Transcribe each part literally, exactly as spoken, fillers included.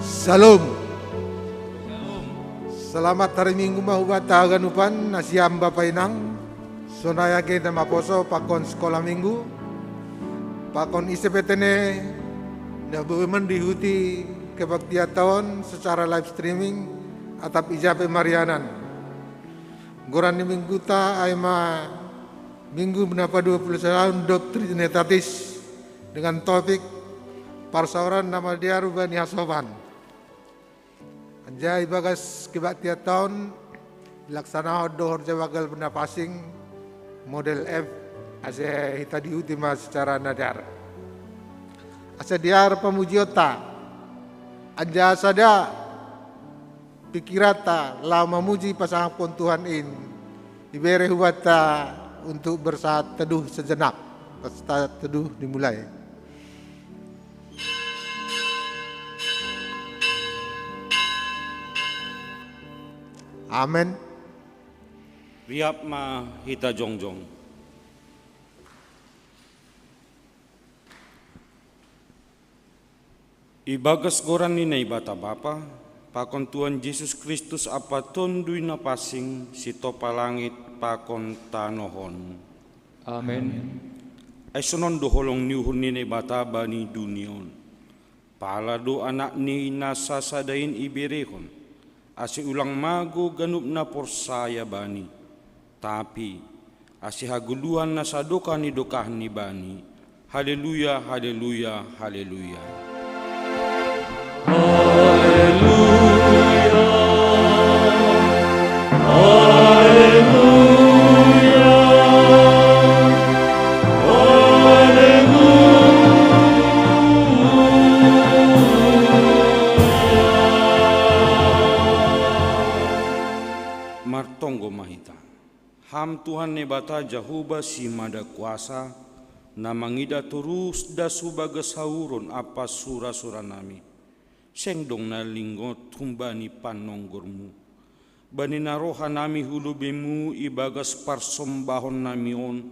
Shalom. Selamat hari Minggu ma hubata haganupan, nasiam bapa inang. Sonai age na maposo pakon sekolah Minggu, pakon ise pe tene na boi mandihuti kebaktian ta on secara live streaming atap ija pe marianan. Goran ni mingguta ai ma Minggu na padua pulu sada, Doktrin Trinitatis, dengan topik parsaoran na madear bani hasoman. Anjaha ibagas kebaktian ta on, dilaksanahon do horja banggal na pansing, model F, ase hita dihuti ma secara na dear. Asa dear pamujionta, anjaha sada pikiranta laho mamuji pasangapkon Tuhan in, ibere hubanta untuk bersaat teduh sejenak. Bersaat teduh dimulai. Amen. Riap ma hita jongjong. Ibagas goran ni Naibata Bapa, pakon Tuhan Jesus Kristus ampa Tonduy Napansing, sitopa langit pakon tanoh on. Amen. Ai sonon do holong ni uhur ni Naibata bani dunia on. Pala do AnakNi na sasada in iberehon, ase ulang mago ganup na porsaya Bani, tapi ase hagoluhan na sadokah ni dokahni Bani. Haleluya, haleluya, haleluya. Haleluya, haleluya, haleluya. Martonggo ma hita. Ham Tuhan Naibata Jahowa Simada Kuasa, na mangida torus das hu bagas hauron ampa sura-suranami, seng dong na lingot humbani panonggormu. Bani na ro hanami hu lobeimu ibagas parsombahonnami on,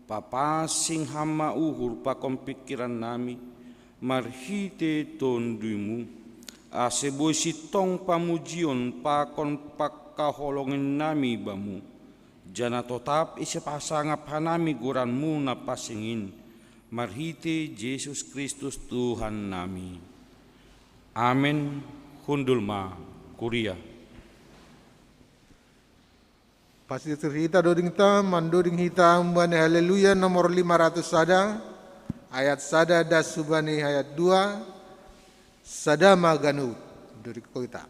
papansing Ham ma uhur pakon pingkirannami, marhitei Tonduymu, ase boi sintong pamujion pakon pangkaholonginnami Bamu, janah totap ise pasangap hanami goranMu na pansing in, marhitei Jesus Kristus Tuhannami. Amen. Hundul ma, kuria. Pasisir hita dodingta, mandoding hita humbani Haleluya nomor lima ratus sada, ayat sada das hubani ayat dua, sada ma ganup. Dodingkon hita.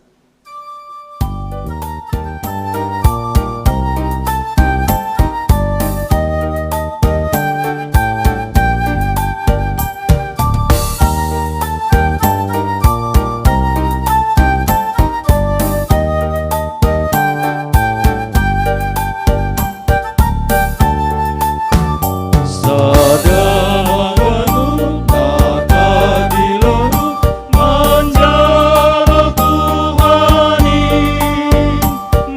Sada ma ganup na tadilo manjalo Tuhan i,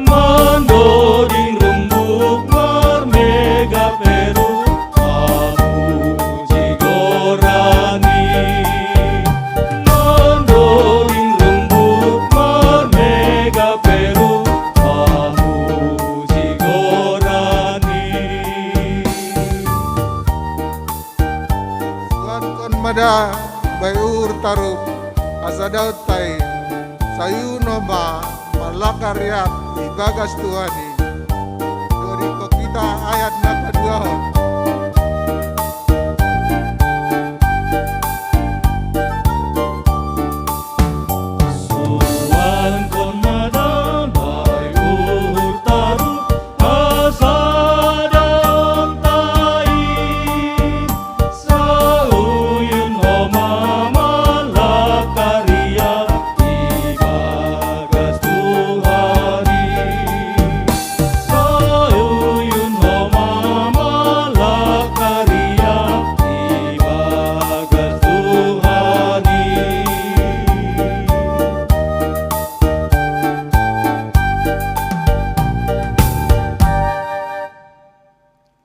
mandoding rumbuk marmegah peru, mamuji goran i. Mandoding rumbuk marmegah peru, mamuji goran i. Suankon ma da bai uhur tarup, asa daonta i, sayuhon homa marlangkah riap ibagas Tuhan i. Dodingkon hita ayat na paduahon. Suankon ma da bai uhur tarup, asa daonta i, sayuhon homa marlangkah riap ibagas Tuhan i. Sayuhon homa marlangkah riap ibagas Tuhan i.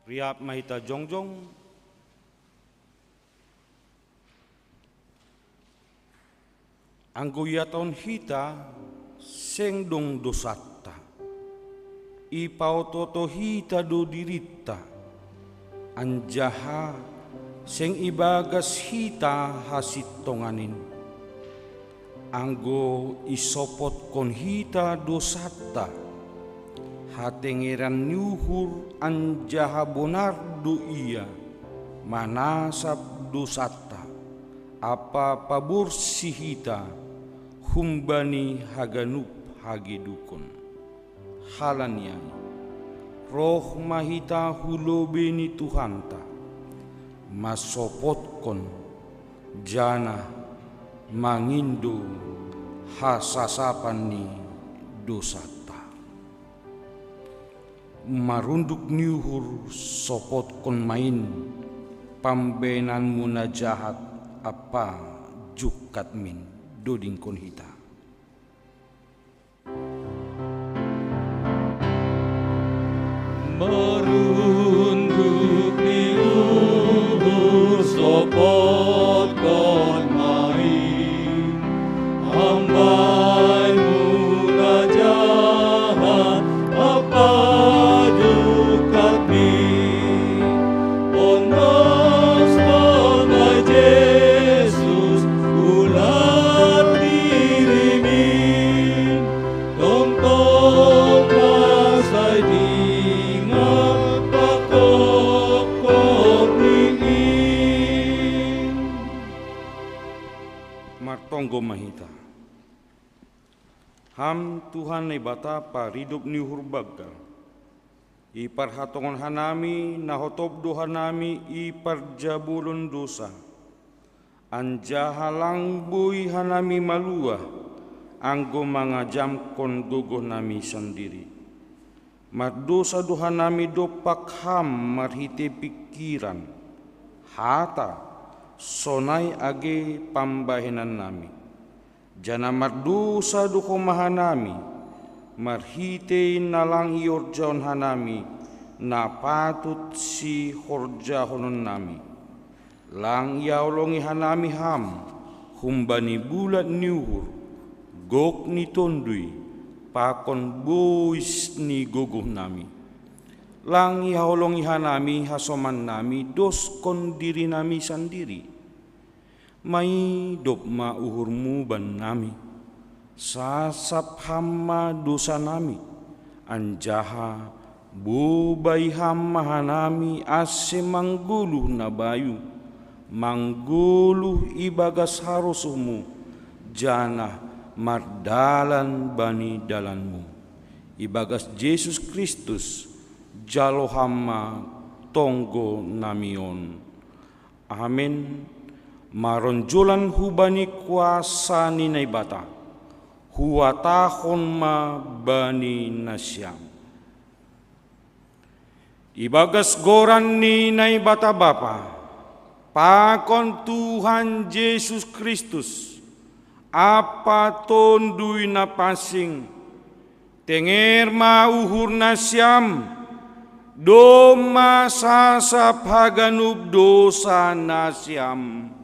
Riap ma hita jongjong. Anggo ihatahon hita, seng dong dosanta, ipaoto-oto hita do dirinta, anjaha seng ibagas hita hasintongan in. Anggo isopotkon hita dosanta, hatengeran ni uhur anjaha bonar do Ia manasap dosanta, ampa paborsi hita humbani haganup hagedukon. Halani ai, roh ma hita hu lobei ni Tuhanta, mansopotkon, janah mangindo hasasapan ni dosanta. Marunduk ni uhur, sopotkon ma in pambahenanmu na jahat ampa jungkat min. Dodingkon hita. Marunduk ni uhur, sopotkon ma in pambahenanmu na jahat ampa jungkat min. Ponoskon ma Jesus ular dirimin, tongtong ma sai dingat pangkorhop ni in. Martonggo ma hita. Ham Tuhan Naibata, paridop ni uhur banggal, iparhatongon hanami, na hotop do hanami i parjabolon dosa, anjaha lang boi hanami maluah, anggo mangajamkon gogohnami sandiri. Mardosa do hanami dompak Ham marhitei pingkiran, hata, sonai age pambahenannami. Janah mardosa do homa hanami, marhitei na lang ihorjahon hanami na patut sihorjahononnami. Lang ihaholongi hanami Ham humbani bulat ni uhur, gok ni tonduy, pakon bois ni gogohnami. Lang ihaholongi hanami hasomannami doskon dirinami sandiri. Maidop ma uhurmu bannami, sasap Ham ma dosanami, anjaha bobai Ham ma hanami ase manggoluh na bayu, manggoluh ibagas harosuhmu, janah mardalan bani dalanmu. Ibagas Jesus Kristus, jalo Ham ma tonggonami on. Amen. Maronjolan hubani kuasa ni Naibata, huhatahon ma bani nasiam: Ibagas goran ni Naibata Bapa, pakon Tuhan Jesus Kristus, ampa Tonduy Napansing, tenger ma uhur nasiam, domma sasap haganup dosa nasiam.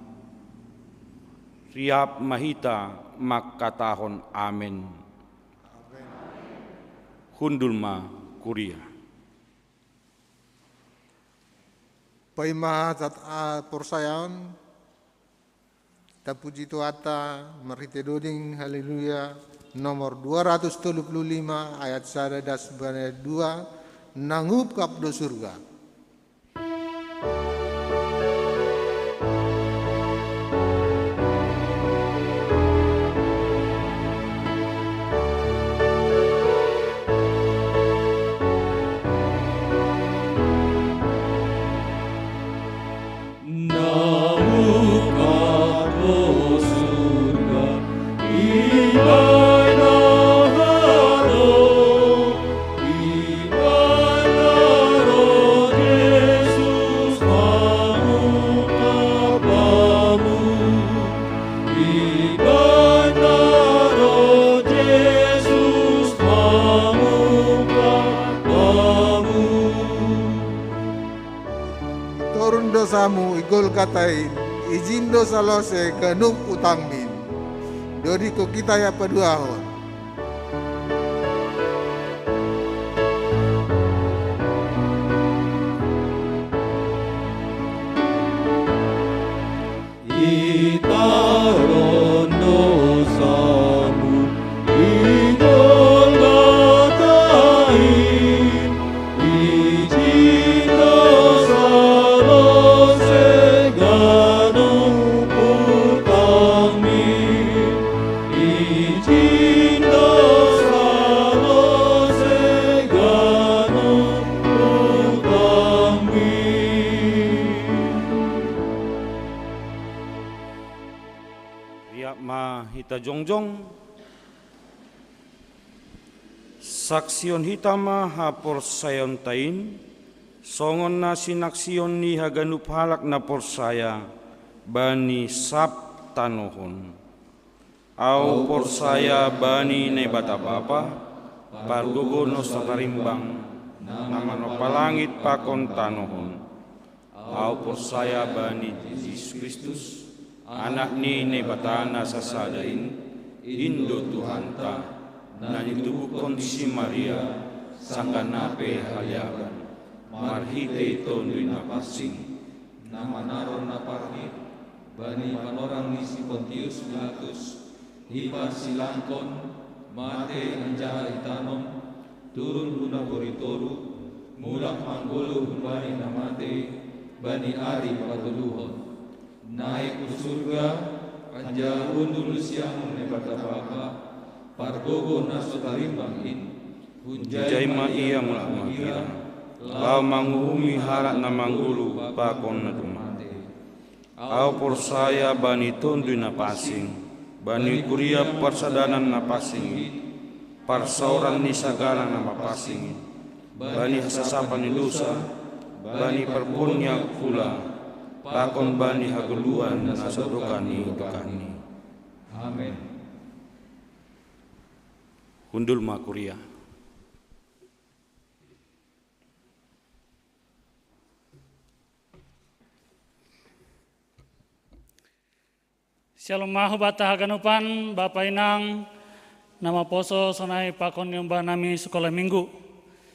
Riap ma hita mangkatahon amen. Hundul ma kuria. Paima haporsayaon, tapuji Tuhanta marhitei doding Haleluya nomor dua ratus tolu puluh lima, ayat sada das bani ayat dua: Nangungkap do surga. Itorun dosamu i Golgata in, ijin do salose ganup utangmin. Dodiko kita ya paduahon. Itaron dosamu, idolgatain, ijin dosa lo seganu putangmi. Ijin dosa lo seganu putangmi. Riap ma hita jongjong. Saksion hita ma haporsayaonta in, songon na sinaksion ni haganup halak na porsaya bani sab tanohon. Au porsaya bani Naibata Bapa, pargogo na so tarimbang, na manompa langit pakon tanohon. Au porsaya bani Jesus Kristus, Anak ni Naibata na sasada in, in do Tuhanta, na nitubukkon si Maria, sanggah na pe haleaban, marhitei Tonduy Napansing, na manaron na parhit bani panorang ni si Pontius Pilatus, diparsilangkon, mate anjaha itanom, turun hu nagori toruh, mulak manggoluh humbani na mate bani ari patoluhon. Naek hu surga, anjaha hundul hu siamun Naibata Bapa, pargogo na so tarimbang in. Hunjai ma Ia mulak magira, laho manguhumi halak na manggoluh pakon na dumate. Au porsaya bani Tonduy Napansing, bani kuria parsadanan na pansing i, parsaoran ni sagala na mapansing i, bani hasasapan ni dosa, bani parpunguan ni angkula, pakon bani hagoluhan na sadokah ni dokahni. Amen. Hundul ma kuria. Syalom ma hubanta haganupan, Bapa, Inang, na maposo sonai pakon niombah nami sikola Minggu.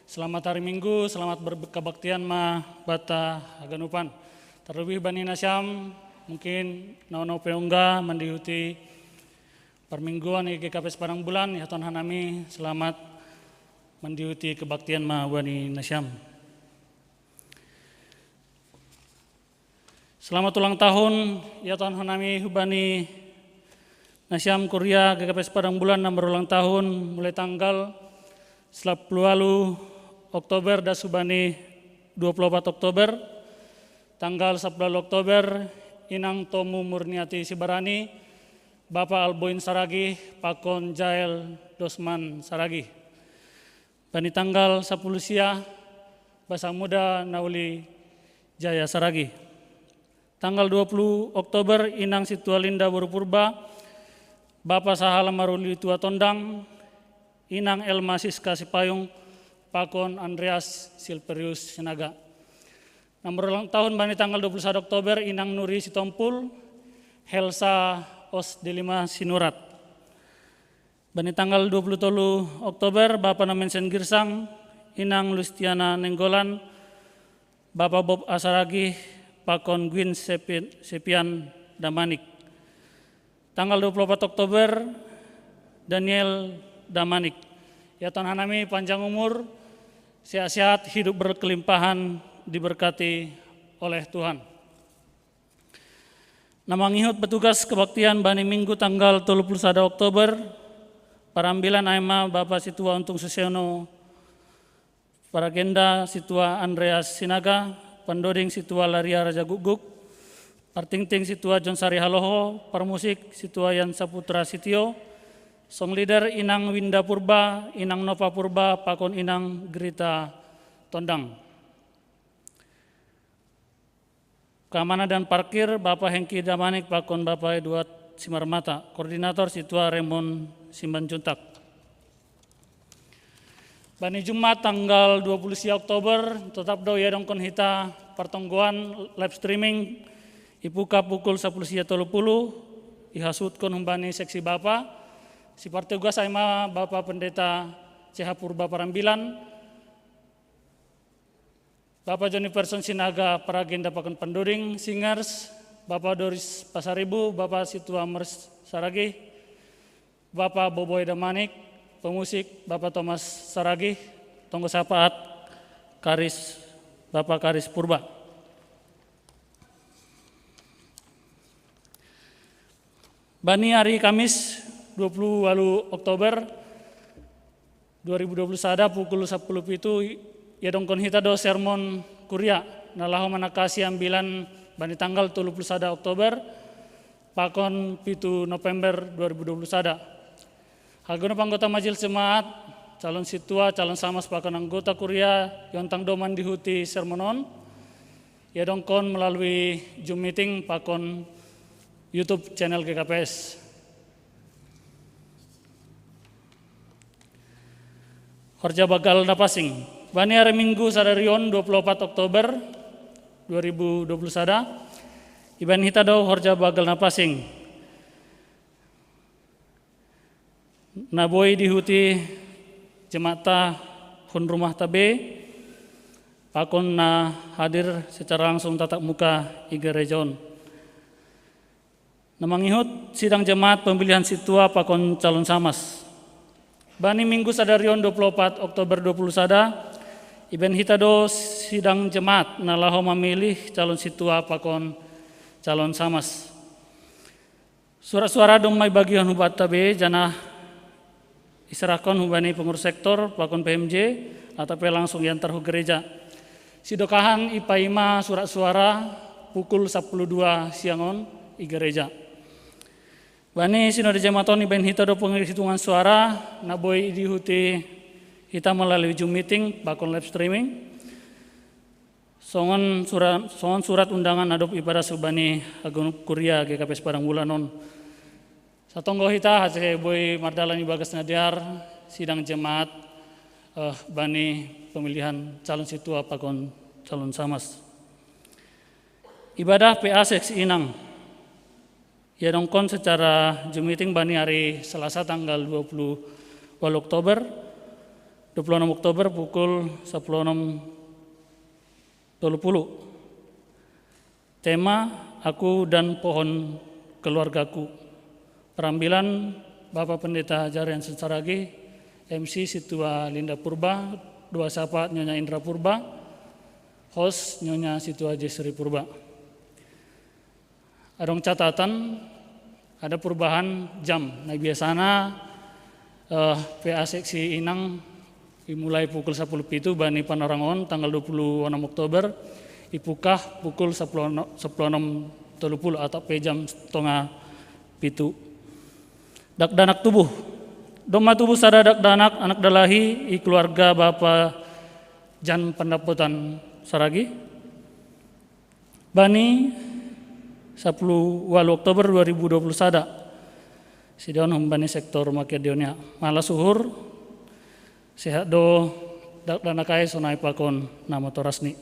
Selamat hari Minggu, selamat berkebaktian ma banta haganupan. Terlebih bani nasiam, mungkin na onom pe ongga mandihuti parmingguan i G K P S Padang Bulan, ihatahon hanami selamat mandihuti kebaktian ma bani nasiam. Selamat ulang tahun, ihatahon hanami hubani nasiam kuria G K P S Padang Bulan na marulang tahun, mulai tanggal sapuluh ualu Oktober das hubani dua puluh opat Oktober, tanggal sapuluh ualu Oktober, Inang Tomu Murniati Sibarani, Bapa Alboin Saragih, pakon Jael Dosman Saragih. Bani tanggal sapuluh sia, Basa Muda Nauli Jaya Saragih. Tanggal dua puluh Oktober, Inang Situalinda boru Purba, Bapa Sahala Maruli Tua Tondang, Inang Elma Siska Sipayung, pakon Andreas Silverius Sinaga. Na marulang tahun bani tanggal dua puluh sada Oktober, Inang Nuri Sitompul, Helsa Os Delima Sinurat. Bani tanggal dua puluh tolu Oktober, Bapa Nomen Sen Girsang, Inang Lustiana Nenggolan, Bapa Bob Asaragih, pakon Gwin Sepi-, Sepian Damanik. Tanggal dua puluh opat Oktober, Daniel Damanik. Ihatahon hanami panjang umur, sehat-sehat, hidup berkelimpahan, diberkati oleh Tuhan. Na mangihut petugas kebaktian bani Minggu tanggal tolu puluh sada Oktober, parambilan ai ma Bapa Situa Untung Susiono, paragenda Situa Andreas Sinaga, pandoding Situa Laria Raja Gukguk, partingting Situa John Sari Haloho, parmusik Situa Yan Saputra Sitio, song leader Inang Winda Purba, Inang Nova Purba, pakon Inang Grita Tondang. Keamanan dan parkir, Bapa Hengki Damanik pakon Bapa Edward Simarmata, koordinator Situa Raymond Simanjuntak. Bani Jumat tanggal dua puluh sia Oktober, totap do iadongkon hita partonggoan live streaming, ibuka pukul sapuluh sia tolu puluh, ihasutkon humbani seksi bapa, si partugas ai ma Bapa Pendeta C H Purba Parambilan, Bapa Joni Person Sinaga Paragenda pakon panduring, singers, Bapa Doris Pasaribu, Bapa Situa Mers Saragih, Bapa Boboy Damanik, pemusik, Bapa Thomas Saragih, tonggo sapaat, Karis, Bapa Karis Purba. Bani hari Kamis dua puluh walu Oktober dua ribu dua puluh sada pukul sapuluh pitu, iadongkon hita do sermon kuria na laho manakasi ambilan bani tanggal tolu puluh sada Oktober pakon pitu November dua ribu dua puluh sada. Haganup anggota Majelis Jemaat, calon situa, calon samas pakon anggota kuria, iontang do mandihuti sermon on, iadongkon melalui Zoom meeting pakon YouTube channel G K P S. Horja bagal na pasing. Bani hari Minggu sadari on dua puluh opat Oktober dua ribu dua puluh sada, ibaen hita do horja bagal na pasing na boi dihuti jemaatta hun rumahta be, pakon na hadir secara langsung tatap muka i gereja on. Na mangihut sidang jemaat pemilihan situa pakon calon samas. Bani Minggu sadari on dua puluh opat Oktober dua puluh sada, ibaen hita do sidang jemaat na laho mamilih calon situa pakon calon samas. Surat suara domma ibagihon hubatta be, janah iserahkon hubani pengurus sektor pakon P M J, atau pe langsung iantar hu gereja. Sidokahan ipaima surat suara pukul sapuluh dua siang on i gereja. Bani sinode jemaat on ibaen hita do penghitungan suara na boi dihuti hita melalui Zoom meeting pakon live streaming. Songon surat, songon surat undangan na dob ipadas hubani haganup kuria G K P S Padang Bulan on. Satonggo hita ase boi mardalan ibagas na dear sidang jemaat, eh, bani pemilihan calon situa pakon calon samas. Ibadah P A seksi inang iadongkon secara Zoom meeting bani hari Selasa tanggal dua puluh walu Oktober, dua puluh enam Oktober pukul sapuluh enam tolu puluh. Tema, Aku dan Pohon Keluargaku. Perambilan, Bapa Pendeta Jarian Sensaragi, M C Situa Linda Purba, doa sapa Nyonya Indra Purba, host Nyonya Situa Jesri Purba. Adong catatan, ada perubahan jam. Na biasana, eh, P A seksi inang dimulai pukul sapuluh pitu bani panorang on tanggal dua puluh enam Oktober, ipukah pukul sapuluh, sapuluh enam tolu puluh atau pe jam setengah pitu. Dakdanak tubuh. Domma tubuh sada dakdanak anak dalahi i keluarga Bapa Jan Pandapotan Saragi. Bani sapuluh walu Oktober dua ribu dua puluh sada. Sidaon humbani sektor Makedonia. Malas uhur, sehat do dakdanak ai sonai pakon na motoras ni.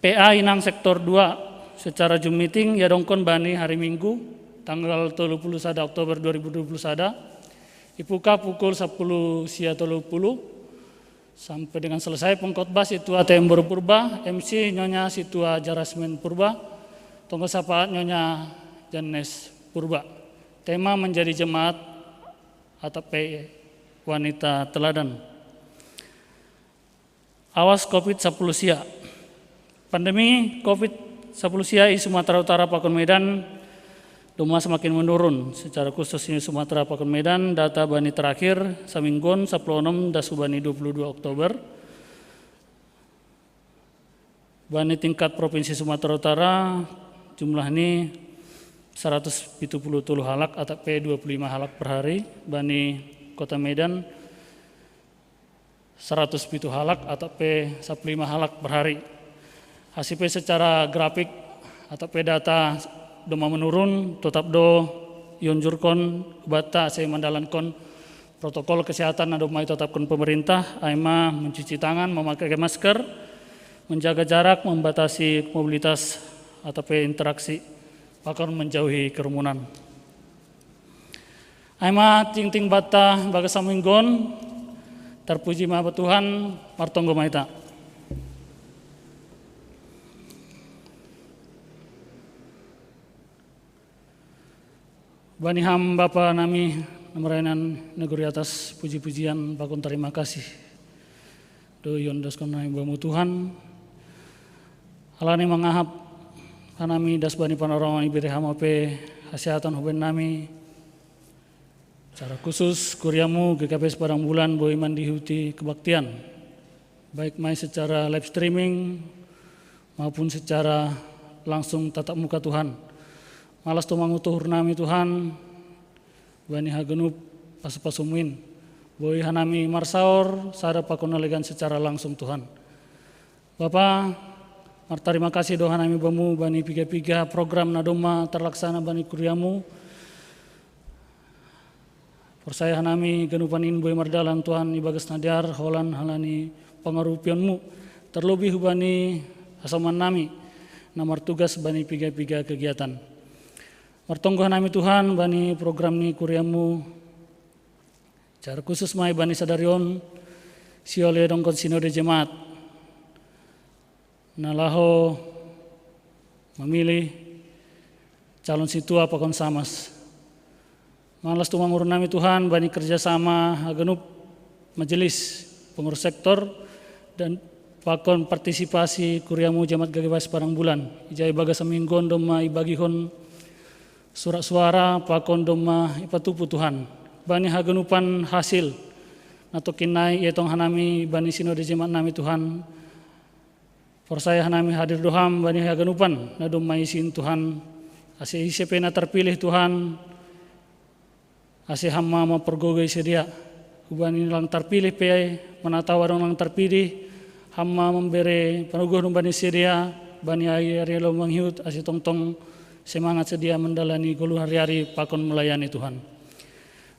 P A inang sektor dua secara Zoom meeting iadongkon bani hari Minggu tanggal tolu puluh sada Oktober dua ribu dua puluh sada. Ipukah pukul sapuluh sia tolu puluh. Sampai dengan selesai pengkhotbah Situa T M Boru Purba, M C Nyonya Situa Jarasmin Purba, tonggo sapaat Nyonya Janes Purba. Tema menjadi jemaat atau pe wanita teladan. Awas covid sapuluh sia. Pandemi covid sapuluh sia i Sumatera Utara pakon Medan domma semakin menurun. Secara khusus i Sumatera pakon Medan, data bani terakhir samingguon sapuluh enam das hubani dua puluh dua Oktober. Bani tingkat Provinsi Sumatera Utara jumlah ni saratus pitu puluh tolu halak atau pe dua puluh lima halak per hari. Bani Kota Medan saratus pitu halak atau pe sapuluh lima halak per hari. Asi pe secara grafik atau pe data domma menurun, totap do ionjurkon banta ase mandalankon protokol kesehatan na domma itotapkon pemerintah, ai ma mencuci tangan, memakai masker, menjaga jarak, membatasi mobilitas atau pe interaksi. pakon menjauhi kerumunan. Ai ma tingting banta bagas saminggon, terpuji ma Tuhan, martonggo ma hita. Bani Ham Bapa nami, na marnagori atas, puji-pujian pakon tarima kasih do iondoskon nami bamu Tuhan, alani mangahap hanami das bani panarongan ibere Ham ape hasehatan huben nami, secara khusus kuriamu G K P S Padang Bulan boi mandihuti kebaktian, baik mai secara live streaming maupun secara langsung tatap muka Tuhan. Malas tumangu tuhur nami Tuhan, bani haganup pasu-pasumuin, boi hanami marsaor sada pakon na legan secara langsung Tuhan. Bapa, martarima kasih do hanami bamu bani piga-piga program na domma terlaksana bani kuriamu. Porsaya hanami ganupan in boi mardalan Tuhan ibagas na dear holan halani pangarupionmu, terlebih bani hasoman nami na martugas bani piga-piga kegiatan. Martonggo hanami Tuhan bani program ni kuriamu, secara khusus mai bani sadari on, siole dongkon sinode jemaat na laho memilih calon sintua pakon samas. Malas tumangu nami Tuhan bani kerjasama haganup majelis, pengurus sektor, dan pakon partisipasi kuriamu jemaat G K P S Padang Bulan. Ija ibagas saminggon domma ibagihon surat suara pakon domma ipatupu Tuhan. Bani haganupan hasil na tongkin nai ietong hanami bani sinode jemaat nami Tuhan, porsaya hanami hadir do Ham bani haganupan na domma isin Tuhan, ase ise pe na terpilih Tuhan, ase Ham ma mampargogoi sidea. Hubani lang terpilih pe, mana tau adong lang terpilih, Ham ma mambere panoguhon bani sidea, bani ari-ari alo mangihut, ase tongtong semangat sidea mandalani goluh ari-ari pakon melayani Tuhan.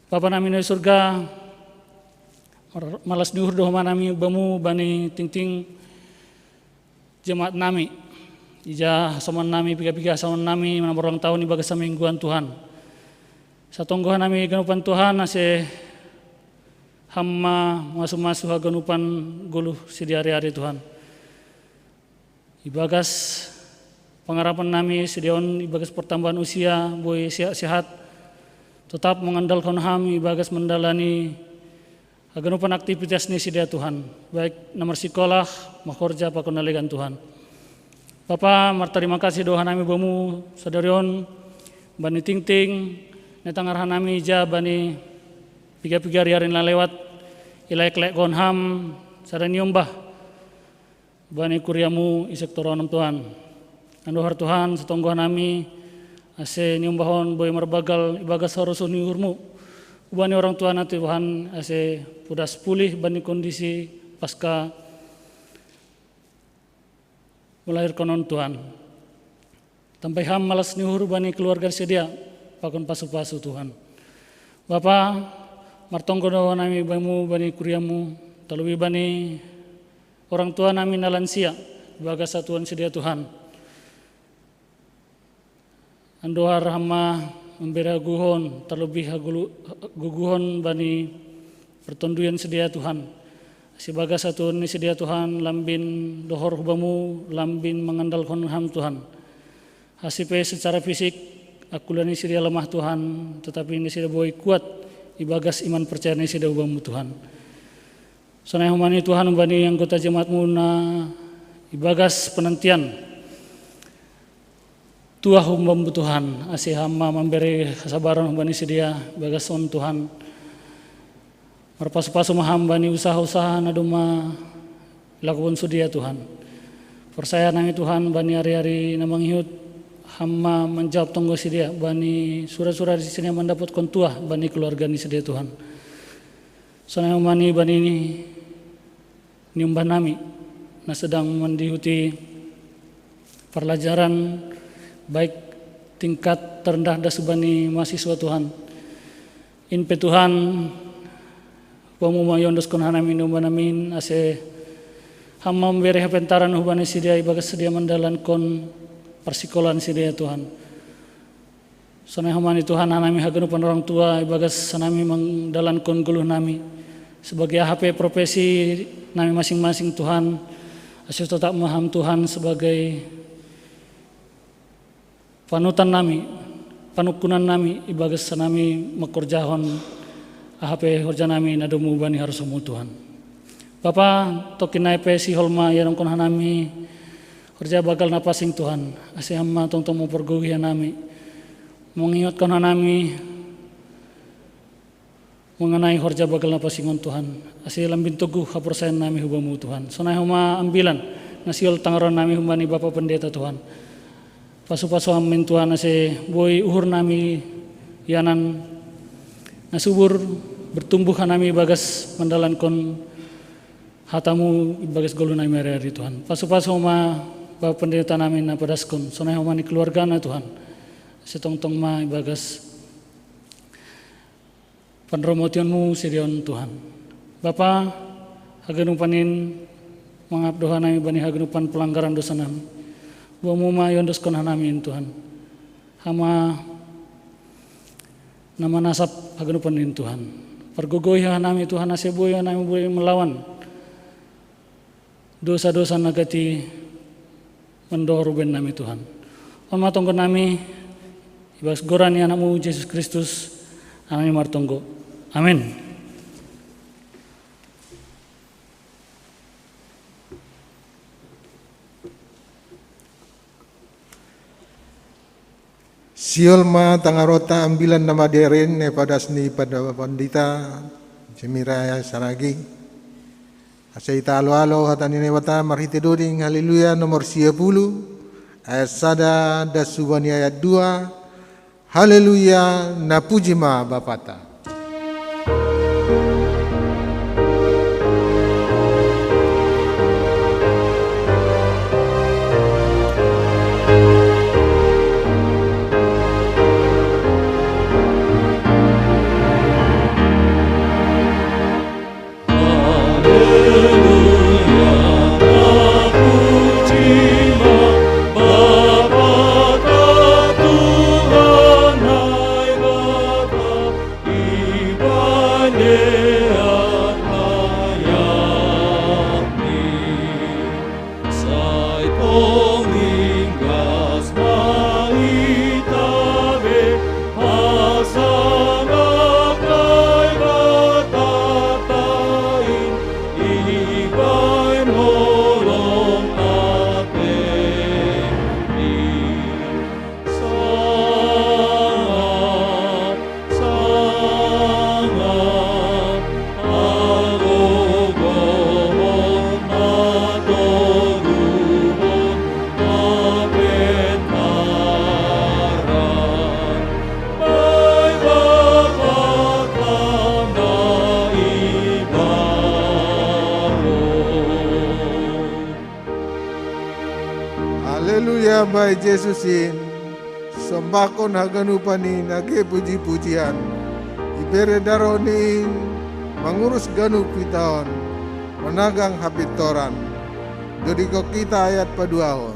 Bapa nami na i surga, mar-, malas ni uhur do homa nami bamu bani tingting jemaat nami. Ija hasoman nami, piga-piga hasoman nami na marulang tahun ibagas samingguan Tuhan. Satonggo hanami ganupan Tuhan, ase Ham ma masu-masu haganupan goluh sidea ari-ari Tuhan. Ibagas pangarapan nami sidea on ibagas pertambahan usia, boi sehat-sehat, tetap mengandalkan Ham ibagas mandalani haganupan aktivitas ni sidea Tuhan, baik na marsikolah, mahorja pakon na legan Tuhan. Bapa, martarima kasih do hanami bamu sadari on, bani tingting na itangar hanami ija bani piga-piga ari-ari na lewat, ilaek-laekkon Ham sada niombah bani kuriamu i sektor onom Tuhan. Andohar Tuhan, satonggo hanami ase niombah on boi marbagal ibagas harosuh ni uhurmu. Hubani orang tua na Tuhan ase podas pulih bani kondisi pasca melahirkan on Tuhan. Tambai Ham malas ni uhur bani keluarga sidea pakon pasu-pasu Tuhan. Bapa, martonggo do nami bamu bani kuriamu, terlebih bani orang tua nami na lansia, ibagas satuan sidea Tuhan. Andohar Ham ma mambere hagogohon, terlebih hagolu-, gogohon bani pertonduyon sidea Tuhan. Ase ibagas satuan ni sidea Tuhan, lambin dohor hu bamu, lambin mengandalkan Ham Tuhan. Ase pe secara fisik, angkulan ni sidea lemah Tuhan, tetapi ni sidea boi kuat ibagas iman percaya ni sidea hu bamu Tuhan. Sonai homa ni Tuhan bani anggota jemaatmu na ibagas penantian tuah hu bamu Tuhan, ase Ham ma mambere hasabaron hubani sidea ibagas on Tuhan. Marpasu-pasu ma Ham bani usaha-usaha na domma lakohon sidea Tuhan. Porsaya nami Tuhan bani ari-ari na mangihut Ham ma manjawab tonggo sidea bani sura-sura di sidea mandapotkon tuah bani keluarga ni sidea Tuhan. Sonai homa ni bani ni niombah nami na sedang mandihuti parlajaran baik tingkat terendah das bani mahasiswa Tuhan. In pe Tuhan, bamu ma iondoskon hanami niombah nami in ase Ham ma mambere hapentaran hubani sidea ibagas sidea mandalankon parsikolahan sidea Tuhan. Sonai homa ni Tuhan hanami haganupan orang tua ibagas hanami mangdalankon goluh nami. Sebagai aha pe profesi nami masing-masing Tuhan, ase totap ma Ham Tuhan sebagai panutan nami, panungkunan nami ibagas hanami mangkorjahon aha pe horja nami na domu bani harosuhMu Tuhan. Bapa, tongkin nai pe sihol ma iadankon hanami horja bagal na pansing Tuhan, ase Ham ma tongtong mampargogohi hanami, mangingotkon hanami mengenai horja bagal na pansing on Tuhan, ase lambin toguh haporsayaon nami hu Bamu Tuhan. Sonai homa ambilan na sihol tangaroan nami humbani Bapa Pendeta Tuhan. Pasu-pasu Ham min Tuhan ase boi uhur nami ianan na subur, bertumbuh hanami ibagas mandalankon hata-Mu ibagas goluh nami ari-ari Tuhan. Pasu-pasu homa Bapa Pendeta nami na padaskon, sonai homa ni keluargana Tuhan. Ase tongtong ma ibagas panramotion-Mu sidea on Tuhan. Bapa, haganupan in mangap do hanami bani haganupan pelanggaran dosa nami. Bamu ma iondoskon hanami in Tuhan. Ham ma na manasap haganupan in Tuhan. Pargogohi hanami Tuhan, ase boi hanami boi malawan dosa-dosa na gati mandohor bahen nami Tuhan. On ma tonggo nami, ibagas goran ni Anak-Mu Jesus Kristus, hanami martonggo. Amin. Sihol ma tangaronta ambilan na madear i, na ipadas ni Bapa Pendeta Jemira Saragi. Ase ita alo-alo hata ni Naibata marhite doding Haleluya nomor sia pulu, ayat sada das hubani ayat dua. Haleluya, na puji ma Bapata. Haleluya, bahen Jesus in, sombahkon haganupan in age puji-pujian. Ibere darohni in mangurus ganup hita on, managang hapintoran. Dodingkon hita ayat paduahon.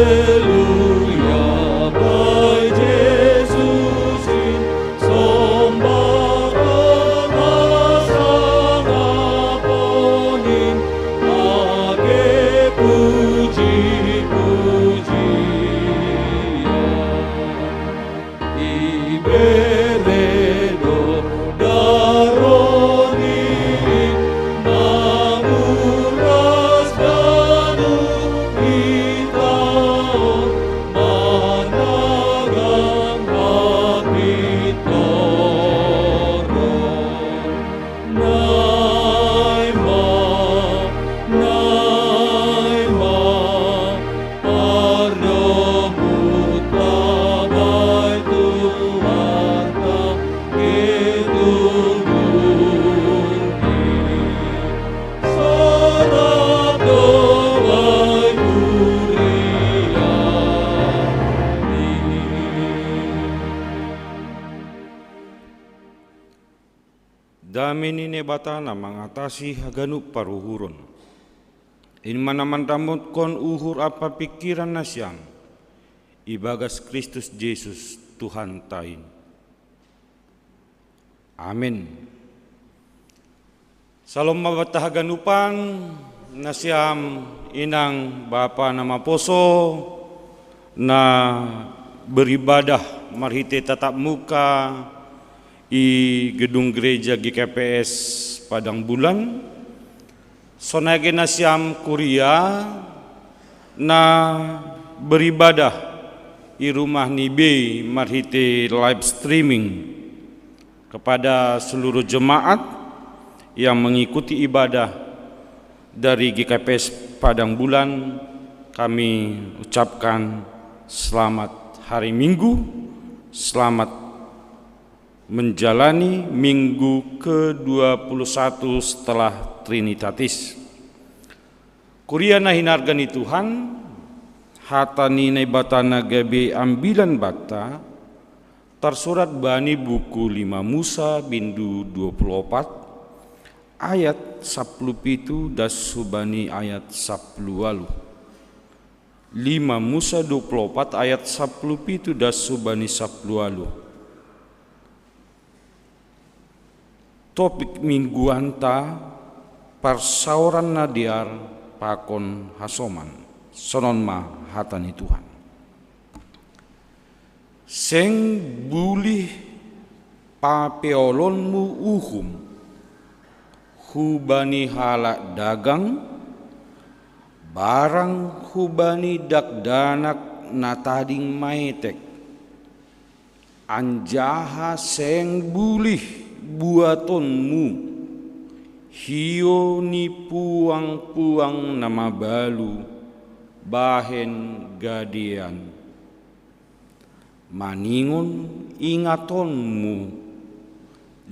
Haleluya, bahen Jesus in, sombahkon hasangapon in, age puji-pujian. Ibere Bata na mangatasi haganup paruhuron. In ma na mandamotkon uhur ampa pingkiran nasiam ibagas Kristus Jesus Tuhanta in. Amin. Salom ma banta haganupan, nasiam inang bapa na maposo, na beribadah marhite tatap muka i gedung gereja G K P S Padang Bulan, sonai age nasiam kuria na beribadah i rumah ni bei marhite live streaming. Kepada seluruh jemaat yang mengikuti ibadah dari G K P S Padang Bulan, kami ucapkan selamat hari Minggu, selamat menjalani minggu ke dua puluh satu setelah Trinitatis. Kuria na hinarga ni Tuhan, hata ni Naibata na gabe ambilan banta, tarsurat bani buku lima Musa bindu dua puluh opat, ayat sapuluh pitu das hubani ayat sapuluh walu. Lima Musa dua puluh opat ayat sapuluh pitu das hubani sapuluh walu. Topik mingguanta, parsaoran na dear pakon hasoman. Sonon ma hata ni Tuhan. Seng bulih papeolonmu uhum hubani halak dagang, barang hubani dakdanak na tading maetek. Anjaha seng bulih buatonmu hio ni puang-puang na mabalu bahen gadean. Maningon ingatonmu,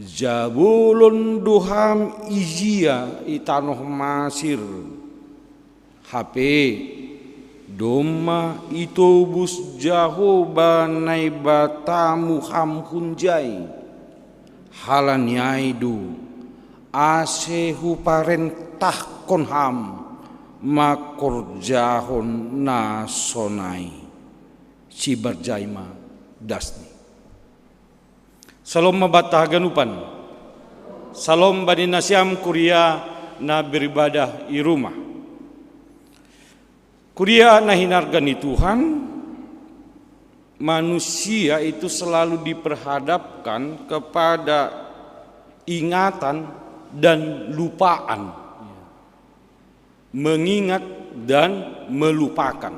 jabolon do ham ijia i tanoh Masir. Hape domma itobus Jahowa Naibatamu ham hunjai. Halani ai do, ase huparentahkon ham mangkorjahon na sonai. Sibarjai ma dasni. Salom ma banta haganupan. Salom bani nasiam kuria na beribadah i rumah. Kuria na hinarga ni Tuhan, manusia itu selalu diperhadapkan kepada ingatan dan lupaan. Mengingat dan melupakan.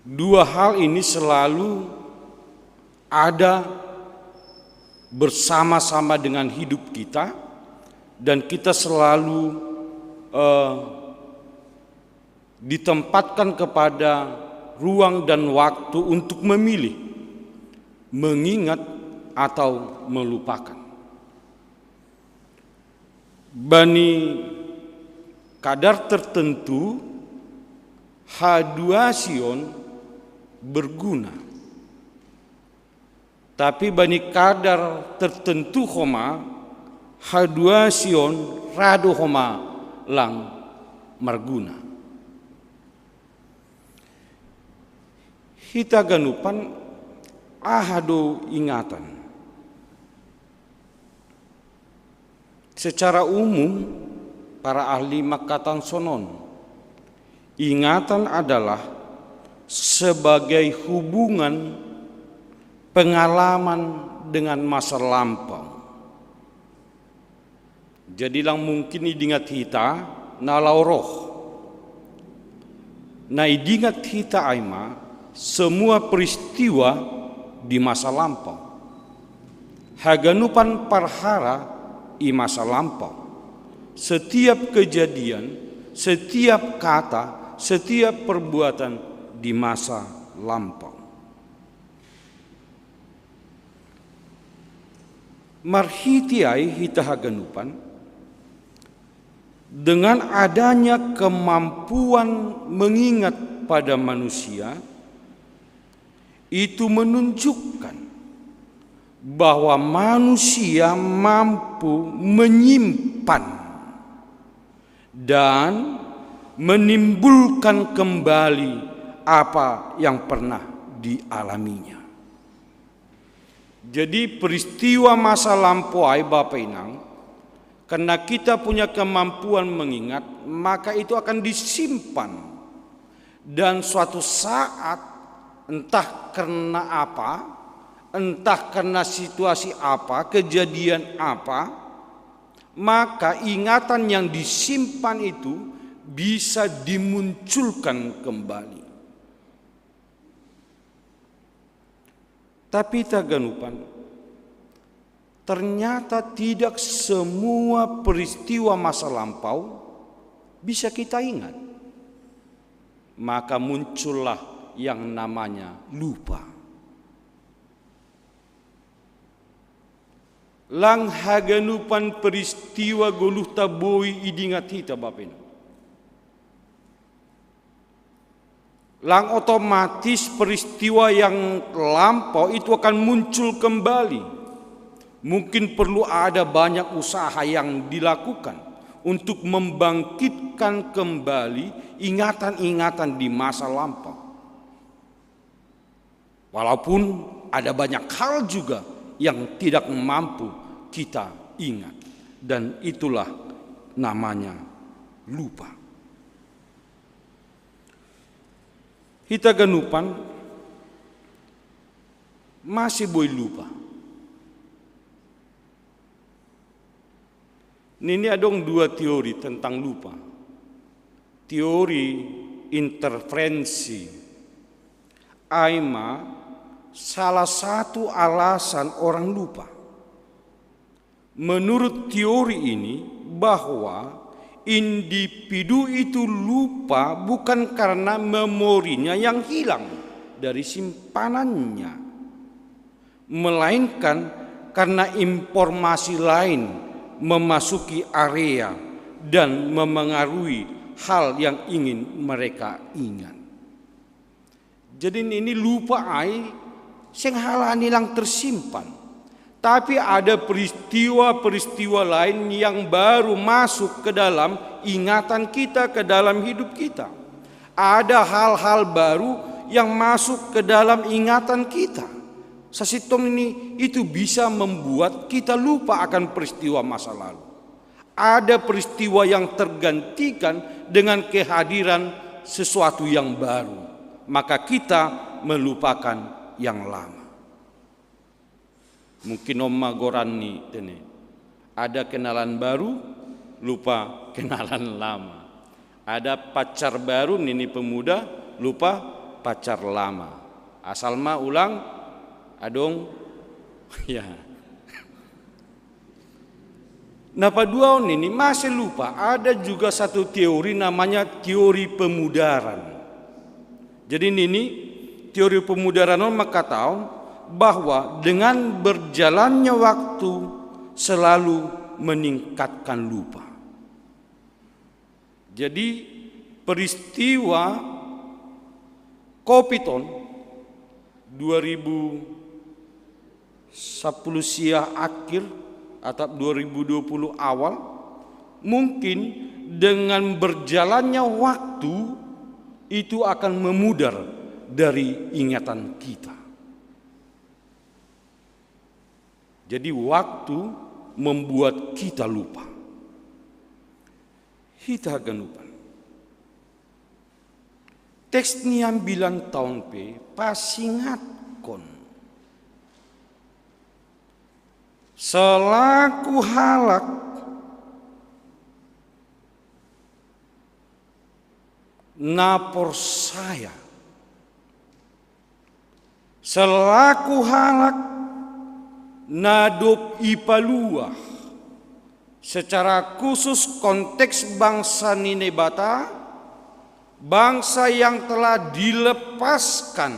Dua hal ini selalu ada bersama-sama dengan hidup kita, dan kita selalu eh, ditempatkan kepada ruang dan waktu untuk memilih, mengingat atau melupakan. Bani kadar tertentu, haduasion berguna. Tapi bani kadar tertentu homa, haduasion ra do homa lang marguna. Hita ganupan, aha do ingatan? Secara umum, para ahli mangkatahon sonon, ingatan adalah sebagai hubungan pengalaman dengan masa lampau. Jadi lang mungkin idingat hita na laho roh. Na idingat hita ai ma semua peristiwa di masa lampau. Haganupan parhara i masa lampau. Setiap kejadian, setiap kata, setiap perbuatan di masa lampau. Marhite ai hita haganupan, dengan adanya kemampuan mengingat pada manusia, itu menunjukkan bahwa manusia mampu menyimpan dan menimbulkan kembali apa yang pernah dialaminya. Jadi, peristiwa masa lampau ai, Bapak Inang, karena kita punya kemampuan mengingat, maka itu akan disimpan. Dan suatu saat, entah karena apa, entah karena situasi apa, kejadian apa, maka ingatan yang disimpan itu bisa dimunculkan kembali. Tapi taganupan, ternyata tidak semua peristiwa masa lampau bisa kita ingat. Maka muncullah yang namanya lupa. Lang haganupan peristiwa goluhta boi idingat hita, Bapak Inang. Lang otomatis peristiwa yang lampau itu akan muncul kembali. Mungkin perlu ada banyak usaha yang dilakukan untuk membangkitkan kembali ingatan-ingatan di masa lampau. Walaupun ada banyak hal juga yang tidak mampu kita ingat, dan itulah namanya lupa. Hita ganupan masih boi lupa. Nini adong dua teori tentang lupa. Teori interferensi. Ai ma salah satu alasan orang lupa. Menurut teori ini, bahwa individu itu lupa bukan karena memorinya yang hilang dari simpanannya, melainkan karena informasi lain memasuki area dan memengaruhi hal yang ingin mereka ingat. Jadi, ini lupa ai seng halani lang tersimpan. Tapi ada peristiwa-peristiwa lain yang baru masuk ke dalam ingatan kita, ke dalam hidup kita. Ada hal-hal baru yang masuk ke dalam ingatan kita. Sasintong ini, itu bisa membuat kita lupa akan peristiwa masa lalu. Ada peristiwa yang tergantikan dengan kehadiran sesuatu yang baru, maka kita melupakan yang lama. Mungkin om ma goran ni tene. Ada kenalan baru, lupa kenalan lama. Ada pacar baru, nini pemuda, lupa pacar lama. Asal ma ulang adong, ya. Na paduaon ini masih lupa, ada juga satu teori namanya teori pemudaran. Jadi nini, teori pemudaran on mengatakan bahwa dengan berjalannya waktu selalu meningkatkan lupa. Jadi, peristiwa Covid on dua ribu sepuluh sia akhir atau dua ribu dua puluh awal, mungkin dengan berjalannya waktu itu akan memudar dari ingatan kita. Jadi, waktu membuat kita lupa. Hita ganupan. Teks ni ambilan taon pe pasingatkon. Selaku halak na porsaya, selaku halak na dob ipaluah, secara khusus konteks bangsa ni Naibata, bangsa yang telah dilepaskan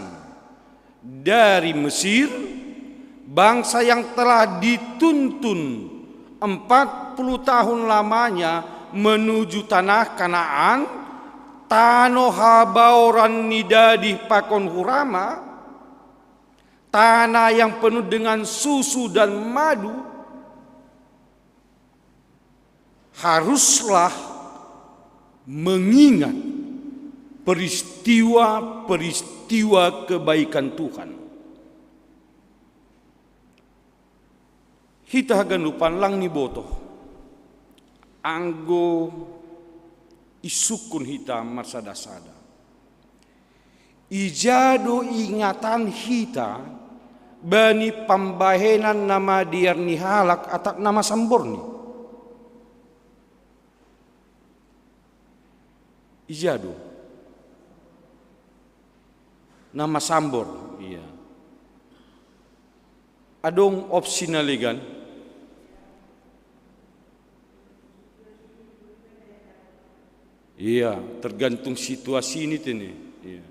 dari Mesir, bangsa yang telah dituntun empat puluh tahun lamanya menuju tanah Kanaan, tano habaoran ni dadih pakon hurama, tanah yang penuh dengan susu dan madu, haruslah mengingat peristiwa-peristiwa kebaikan Tuhan. Hita haganupan lang niboto, anggo isungkun hita marsada-sada. Ija do ingatan hita bani pambahenan na madear ni halak atap na masamborni? Ija do na masambor? Iya. Adong opsi na legan? Iya, tergantung situasi ini tene. Iya.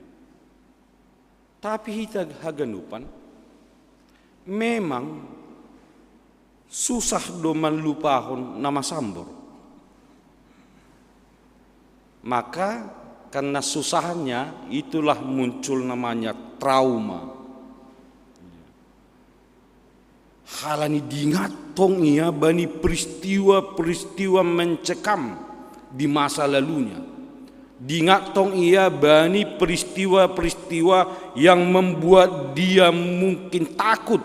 Tapi hita haganupan memang susah do manlupahon na masambor. Maka karena susahnya itulah muncul namanya trauma. Halani dingat tong ia bani peristiwa-peristiwa mencekam di masa lalunya. Dingat tong ia bani peristiwa-peristiwa yang membuat dia mungkin takut.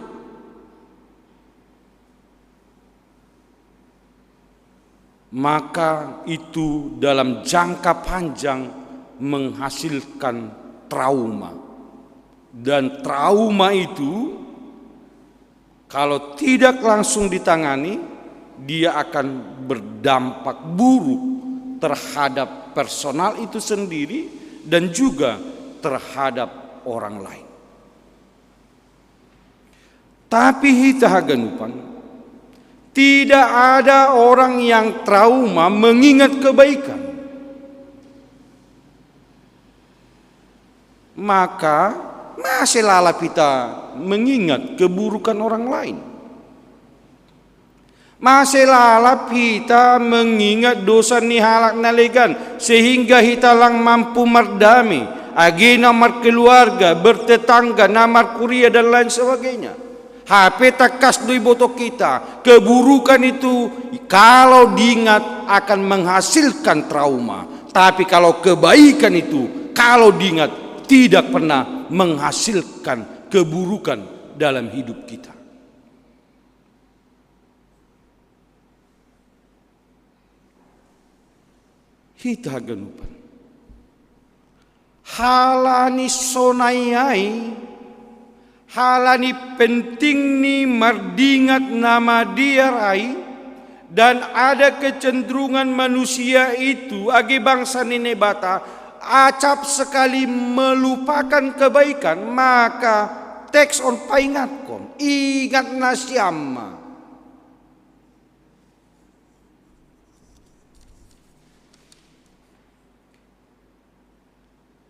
Maka itu dalam jangka panjang menghasilkan trauma. Dan trauma itu kalau tidak langsung ditangani, dia akan berdampak buruk terhadap personal itu sendiri dan juga terhadap orang lain. Tapi hita haganupan, tidak ada orang yang trauma mengingat kebaikan. Maka mase lalap hita mengingat keburukan orang lain? Mase lalap hita mengingat dosa ni halak na legan, sehingga hita lang mampu mardame, age na markeluarga, bertetangga, na markuria, dan lain sebagainya? Hape tangkas do iboto hita, keburukan itu kalau diingat akan menghasilkan trauma. Tapi kalau kebaikan itu kalau diingat tidak pernah menghasilkan keburukan dalam hidup kita. Hita haganupan. Halani sonai ai, halani pentingni mardingat na madear ai, dan ada kecenderungan manusia itu age bangsa ni Naibata acap sekali melupakan kebaikan, maka teks on paingatkon, ingat nasiam ma.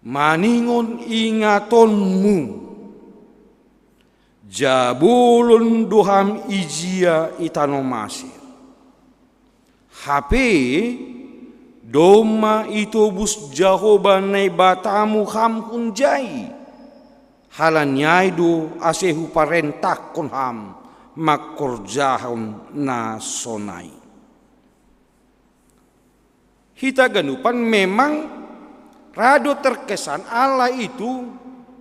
Maningon ingatonmu jabolon do ham ijia i tano Masir. Hape domma itobus Jahoba Naibatamu ham hunjai. Halani ai do ase huparentahkon ham mangkorjahon na sonai. Hita ganupan memang rado terkesan Allah itu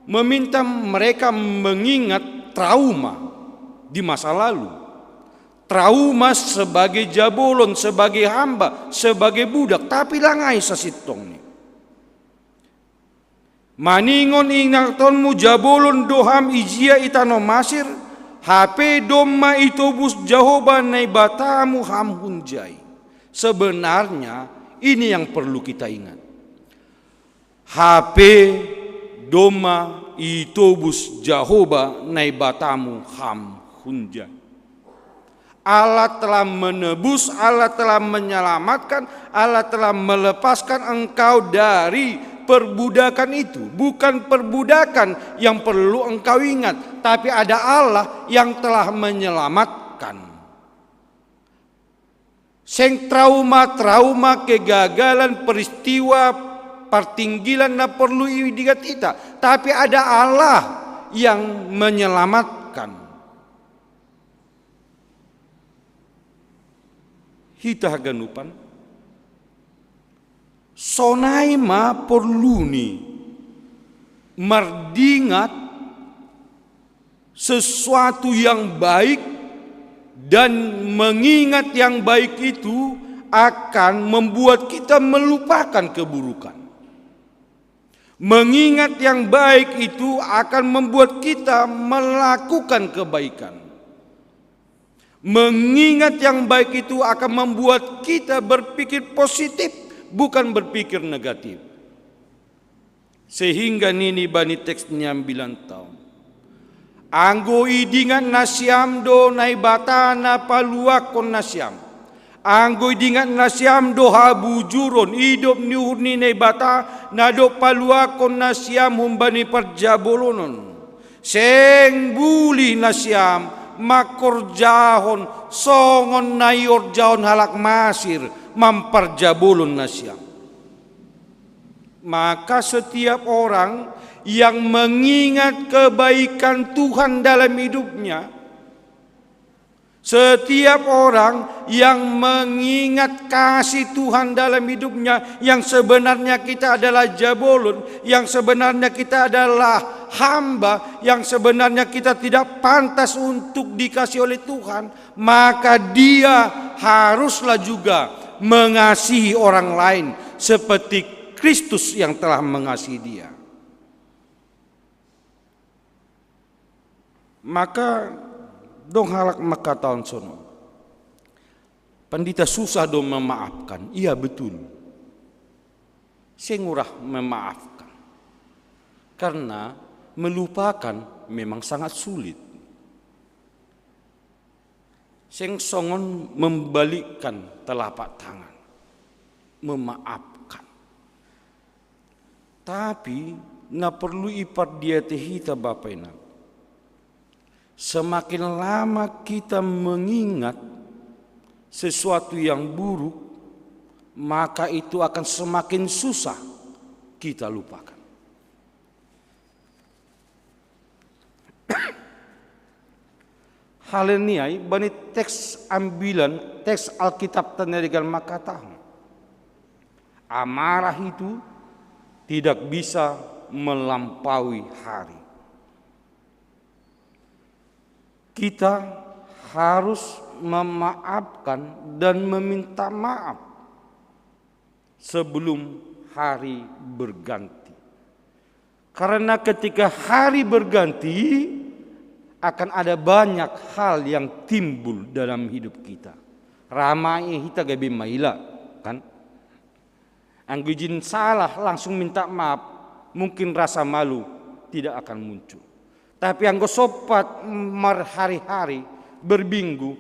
meminta mereka mengingat trauma di masa lalu. Trauma sebagai jabolon, sebagai hamba, sebagai budak, tapi lang ai sasintongni. Maningon ingatonmu jabolon do ham ijia i tano Masir, hape domma itobus Jahoba Naibatamu ham hunjai. Sebenarnya ini yang perlu kita ingat. Hape domma itobus Jahoba Naibatamu ham hunjai. Allah telah menebus, Allah telah menyelamatkan, Allah telah melepaskan engkau dari perbudakan itu. Bukan perbudakan yang perlu engkau ingat, tapi ada Allah yang telah menyelamatkan. Seng trauma-trauma kegagalan peristiwa partinggilan na perlu diingat hita, tapi ada Allah yang menyelamatkan. Hita haganupan, sonai ma porluni mardingat sesuatu yang baik, dan mengingat yang baik itu akan membuat kita melupakan keburukan. Mengingat yang baik itu akan membuat kita melakukan kebaikan. Mengingat yang baik itu akan membuat kita berpikir positif, bukan berpikir negatif. Sehingga nini bani teks niambilan tau, anggo idingat nasiam do Naibata na paluakkon nasiam, anggo idingat nasiam do habujuron, idop ni uhur ni Naibata na do paluakkon nasiam humbani parjabolonon, seng bulih nasiam mangkorjahon songon na iorjahon halak Masir mamparjabolon nasiam. Maka setiap orang yang mengingat kebaikan Tuhan dalam hidupnya, setiap orang yang mengingat kasih Tuhan dalam hidupnya, yang sebenarnya kita adalah jabolon, yang sebenarnya kita adalah hamba, yang sebenarnya kita tidak pantas untuk dikasih oleh Tuhan, maka dia haruslah juga mengasihi orang lain seperti Kristus yang telah mengasihi dia. Maka dong halak mangkatahon sonon, pandita, susah do memaafkan. Iya, betul. Seng murah memaafkan. Karena melupakan memang sangat sulit. Seng songon membalikkan telapak tangan, memaafkan. Tapi na perlu ipardiatei hita, Bapa Inang, semakin lama kita mengingat sesuatu yang buruk, maka itu akan semakin susah kita lupakan. Hal ni ai bani teks ambilan, teks Alkitab tanda degan mangkatahon, amarah itu tidak bisa melampaui hari. Kita harus memaafkan dan meminta maaf sebelum hari berganti. Karena ketika hari berganti, akan ada banyak hal yang timbul dalam hidup kita. Ra ma hita gabe maila, kan? Anggo ijin salah langsung minta maaf, mungkin rasa malu tidak akan muncul. Tapi anggo sompat marhari-hari, berminggu,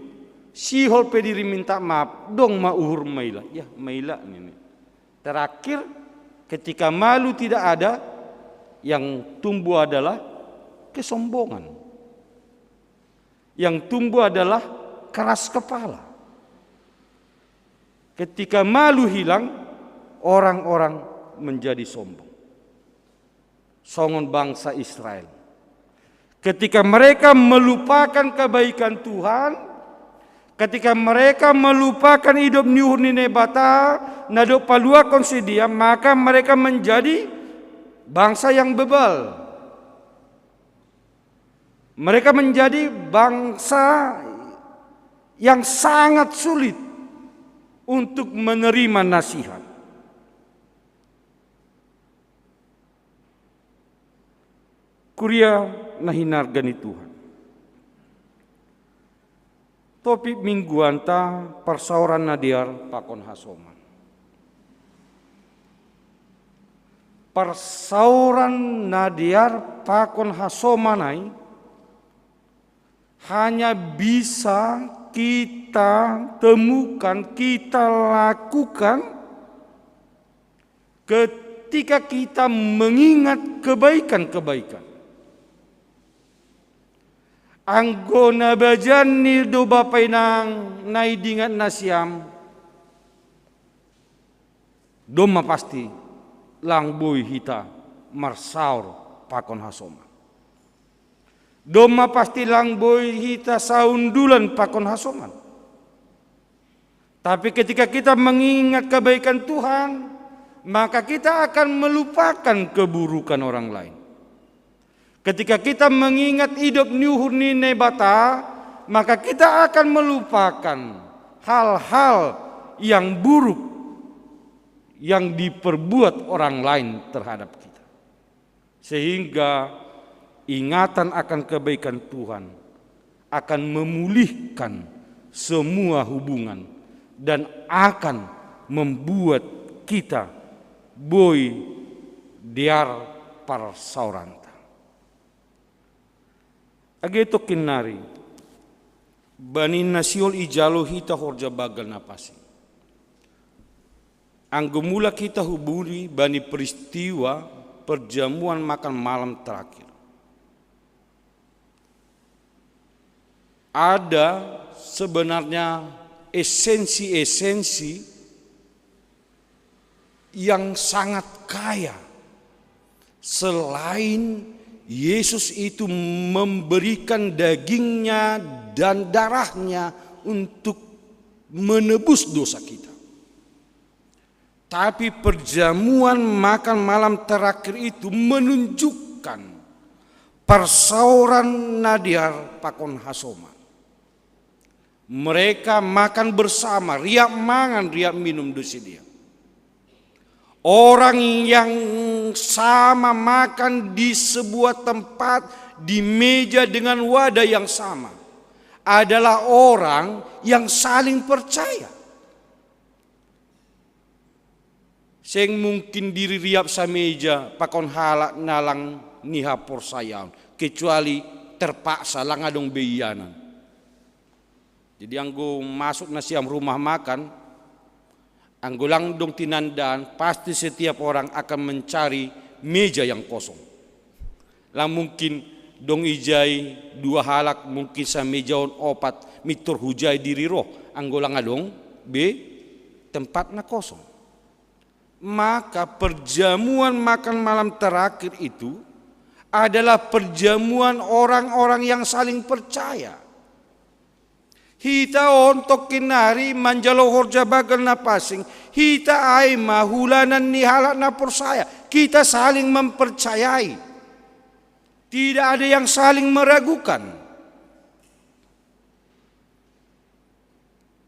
sihol pe diri minta maaf, dong ma uhur maila. Ya, maila nini. Terakhir, ketika malu tidak ada, yang tumbuh adalah kesombongan. Yang tumbuh adalah keras kepala. Ketika malu hilang, orang-orang menjadi sombong. Songon bangsa Israel. Ketika mereka melupakan kebaikan Tuhan, ketika mereka melupakan idop ni uhur ni Naibata na dob paluahon sidea, maka mereka menjadi bangsa yang bebal. Mereka menjadi bangsa yang sangat sulit untuk menerima nasihat. Kuria na hinarga ni Tuhan. Topik mingguanta: Parsaoran na dear pakon hasoman. Parsaoran na dear pakon hasoman ai hanya bisa kita temukan, kita lakukan ketika kita mengingat kebaikan-kebaikan. Anggo na bajan ni do, Bapa Inang, na idingat nasiam, domma pasti lang boi hita marsaor pakon hasoman. Domma pasti lang boi hita saundulan pakon hasoman. Tapi ketika kita mengingat kebaikan Tuhan, maka kita akan melupakan keburukan orang lain. Ketika kita mengingat idop ni uhur ni Naibata, maka kita akan melupakan hal-hal yang buruk yang diperbuat orang lain terhadap kita. Sehingga ingatan akan kebaikan Tuhan akan memulihkan semua hubungan dan akan membuat kita boi dear parsaoranta. Age tokkinnari, bani na sihol ijalo hita horja banggal na pansing. Anggo mulak hita huburi bani peristiwa perjamuan makan malam terakhir, ada sebenarnya esensi-esensi yang sangat kaya. Selain Yesus itu memberikan dagingnya dan darahnya untuk menebus dosa kita. Tapi perjamuan makan malam terakhir itu menunjukkan parsaoran na dear pakon hasoman. Mereka makan bersama, riap mangan, riap minum do sidea. Orang yang sama makan di sebuah tempat, di meja dengan wadah yang sama, adalah orang yang saling percaya. Seng mungkin diri riap sameja pakon halak na lang nihaporsayaon, kecuali terpaksa, lang adong be ianan. Jadi anggo masuk nasiam rumah makan, anggo lang dong tinandaan, pasti setiap orang akan mencari meja yang kosong. Lang mungkin dong ijai dua halak, mungkin samejaon opat, mintor hujai diri roh, anggo lang adong be tempat na kosong. Maka perjamuan makan malam terakhir itu adalah perjamuan orang-orang yang saling percaya. Hita on tokkinnari manjalo horja banggal na pansing, hita ai ma ulanan ni halak na porsaya. Kita saling mempercayai. Tidak ada yang saling meragukan.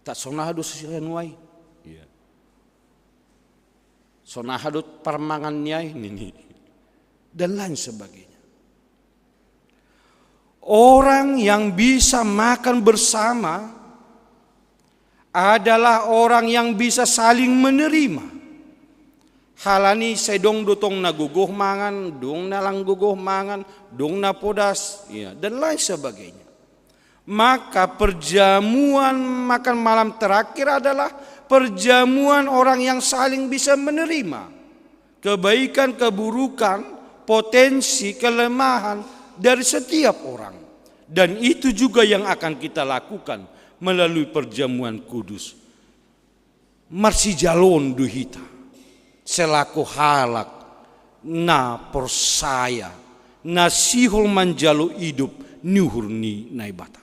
Tak sonaha do sian nuai. Iya. Sonaha do parmangan ni ai nini. Dan lain sebagainya. Orang yang bisa makan bersama adalah orang yang bisa saling menerima. Halani sai dong do tong na gogoh mangan, dong na lang gogoh mangan, dong na podas, ya, dan lain sebagainya. Maka perjamuan makan malam terakhir adalah perjamuan orang yang saling bisa menerima kebaikan, keburukan, potensi, kelemahan dari setiap orang. Dan itu juga yang akan kita lakukan melalui perjamuan kudus. Marsijaloon do hita selaku halak na porsaya, na sihol manjalo idop ni uhur ni Naibata.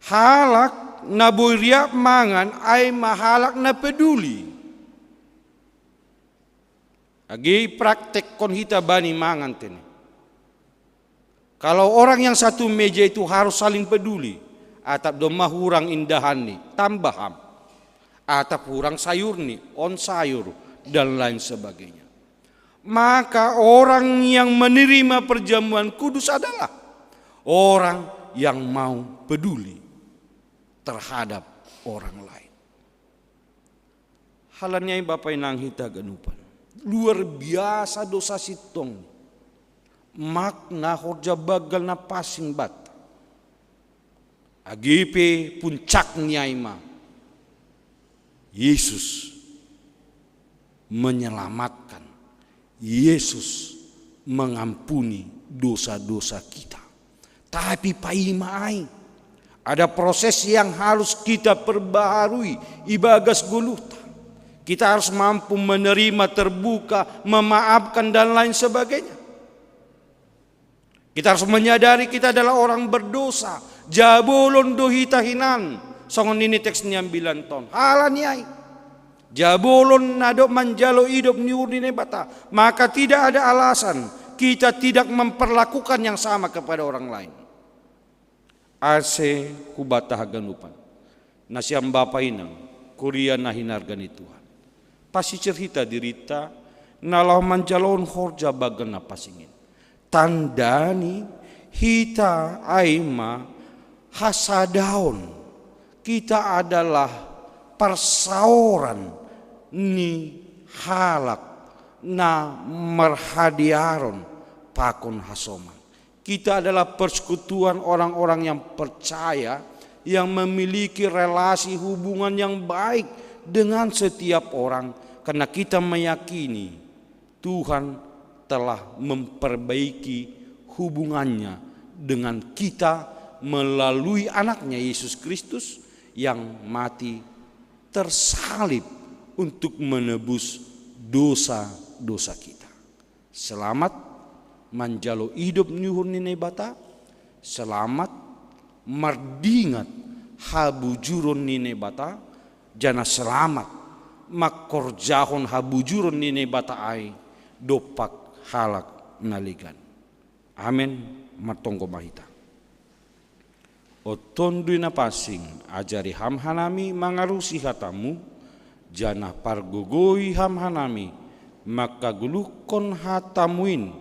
Halak na boi riap mangan ai ma halak na peduli. Age praktekkon hita bani mangan tene. Kalau orang yang satu meja itu harus saling peduli, atap domma hurang indahanni, tambah ham. Atap hurang sayurni, on sayur, dan lain sebagainya. Maka orang yang menerima perjamuan kudus adalah orang yang mau peduli terhadap orang lain. Halani ai Bapa inang hita ganupan, luar biasa do sasintongni makna horja banggal na pansing banta. Age pe puncakni ai ma Yesus menyelamatkan, Yesus mengampuni dosa-dosa kita. Tapi paima ai, ada proses yang harus kita perbaharui ibagas goluhta. Kita harus mampu menerima, terbuka, memaafkan, dan lain sebagainya. Kita harus menyadari kita adalah orang berdosa. Jabolon do hita hinan. Songon nini teks ni ambilan ton. Hala ni ai. Jabolon na dob manjalo idop ni uhur ni Naibata. Maka tidak ada alasan kita tidak memperlakukan yang sama kepada orang lain. Ase hubanta haganupan. Nasiam bapa inang, kuria na hinarga ni Tuhan. Pasisir hita dirinta, na laho manjalohon horja bagas na pansing in. Tandani hita ai ma hasadaon. Kita adalah parsaoran ni halak na marhadearon pakon hasoman. Kita adalah persekutuan orang-orang yang percaya, yang memiliki relasi hubungan yang baik dengan setiap orang, karena kita meyakini Tuhan telah memperbaiki hubungannya dengan kita melalui anaknya Yesus Kristus yang mati tersalib untuk menebus dosa-dosa kita. Selamat manjalo idop ni uhur ni Naibata, selamat mardingat habujuron ni Naibata, janah selamat mangkorjahon habujuron ni Naibata ai dompak halak na legan. Amen. Martonggo ma hita. O Tonduy Na Pansing, ajari ham hanami mangalusi hatamu, janah pargogoi ham hanami mangkagoluhkon hatamu in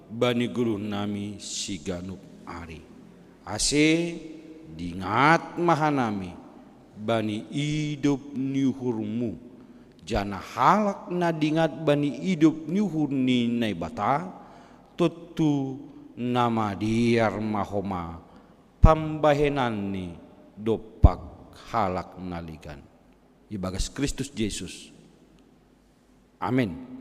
bani goluhnami siganup ari. Ase dingat ma hanami bani idop ni uhurmu, janah halak na dingat bani idop ni uhur ni Naibata, tontu na madear ma homa pambahenanni dompak halak na legan. Ibagas Kristus Jesus. Amen.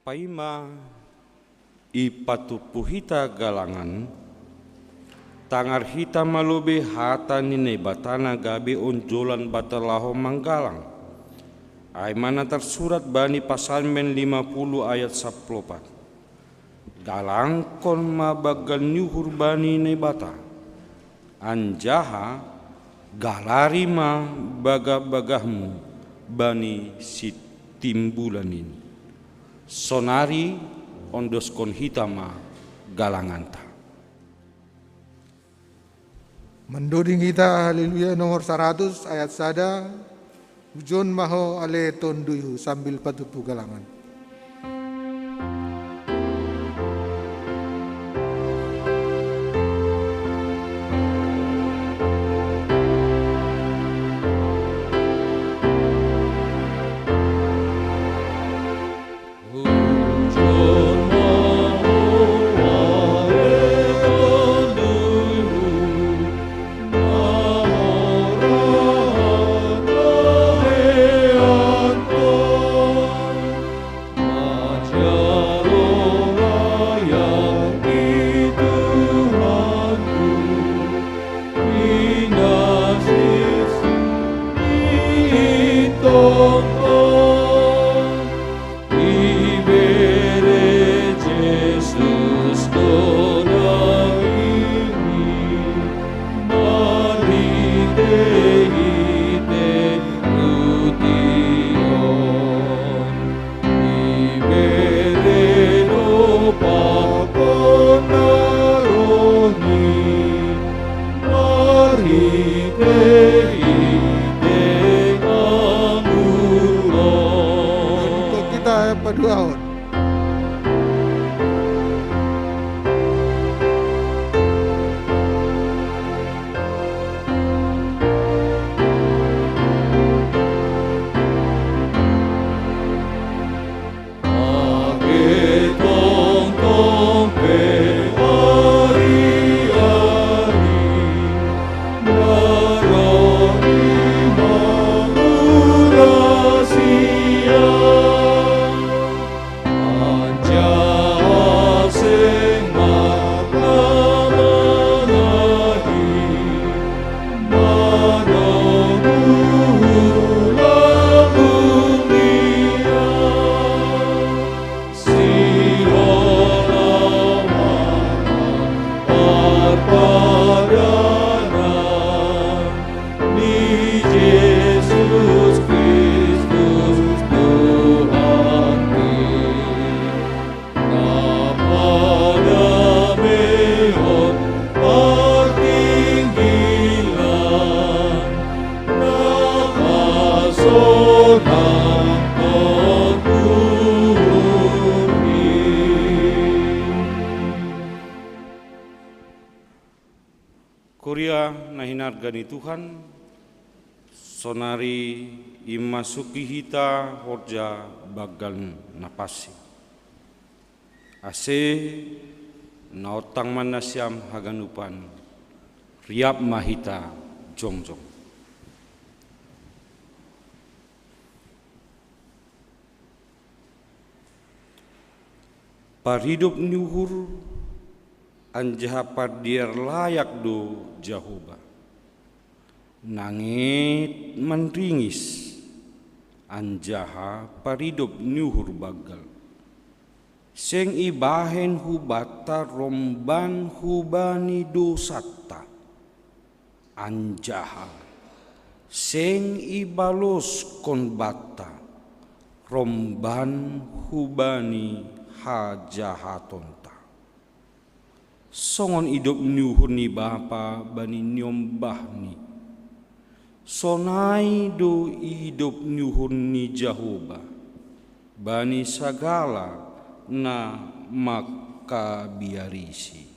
Paima ipatumpu hita galangan, tangar hita ma lobei hata ni Naibata na gabe onjolan banta laho manggalang. Ai ma na tarsurat bani Pasalmen lima puluh ayat sampulu opat. Galangkon ma banggal ni uhur bani Naibata, anjaha galari ma bagah-bagahmu bani sitimbulan in. Sonari ondoskon hita ma galanganta. Mandoding hita Haleluya nomor saratus ayat sada, ujon ma ho ale tonduyhu sambil patumpu galangan. Ibere Jesus do dagingni, marhitehite ruti on. Ibere do pakon na rohni, marhitehite anggur on. Untuk kita, eh, paduahon. Age tongtong pe ari-ari, Huria na hinarga ni Tuhan, sonari imasuki hita horja banggal na pansing. Ase naontang ma nasiam haganupan, riap ma hita jongjong. Paridop ni uhur anjaha pardear layak do Jahowa. Nanget manringis, anjaha paridop ni uhur banggal. Seng ibahen hubanta romban hubani dousanta, anjaha seng ibaloskon banta romban hubani hajahatonta. Songon idop ni uhur ni Bapa bani niombahni, sonai do idop ni uhur ni Jahowa bani sagala na mangkabiarisi.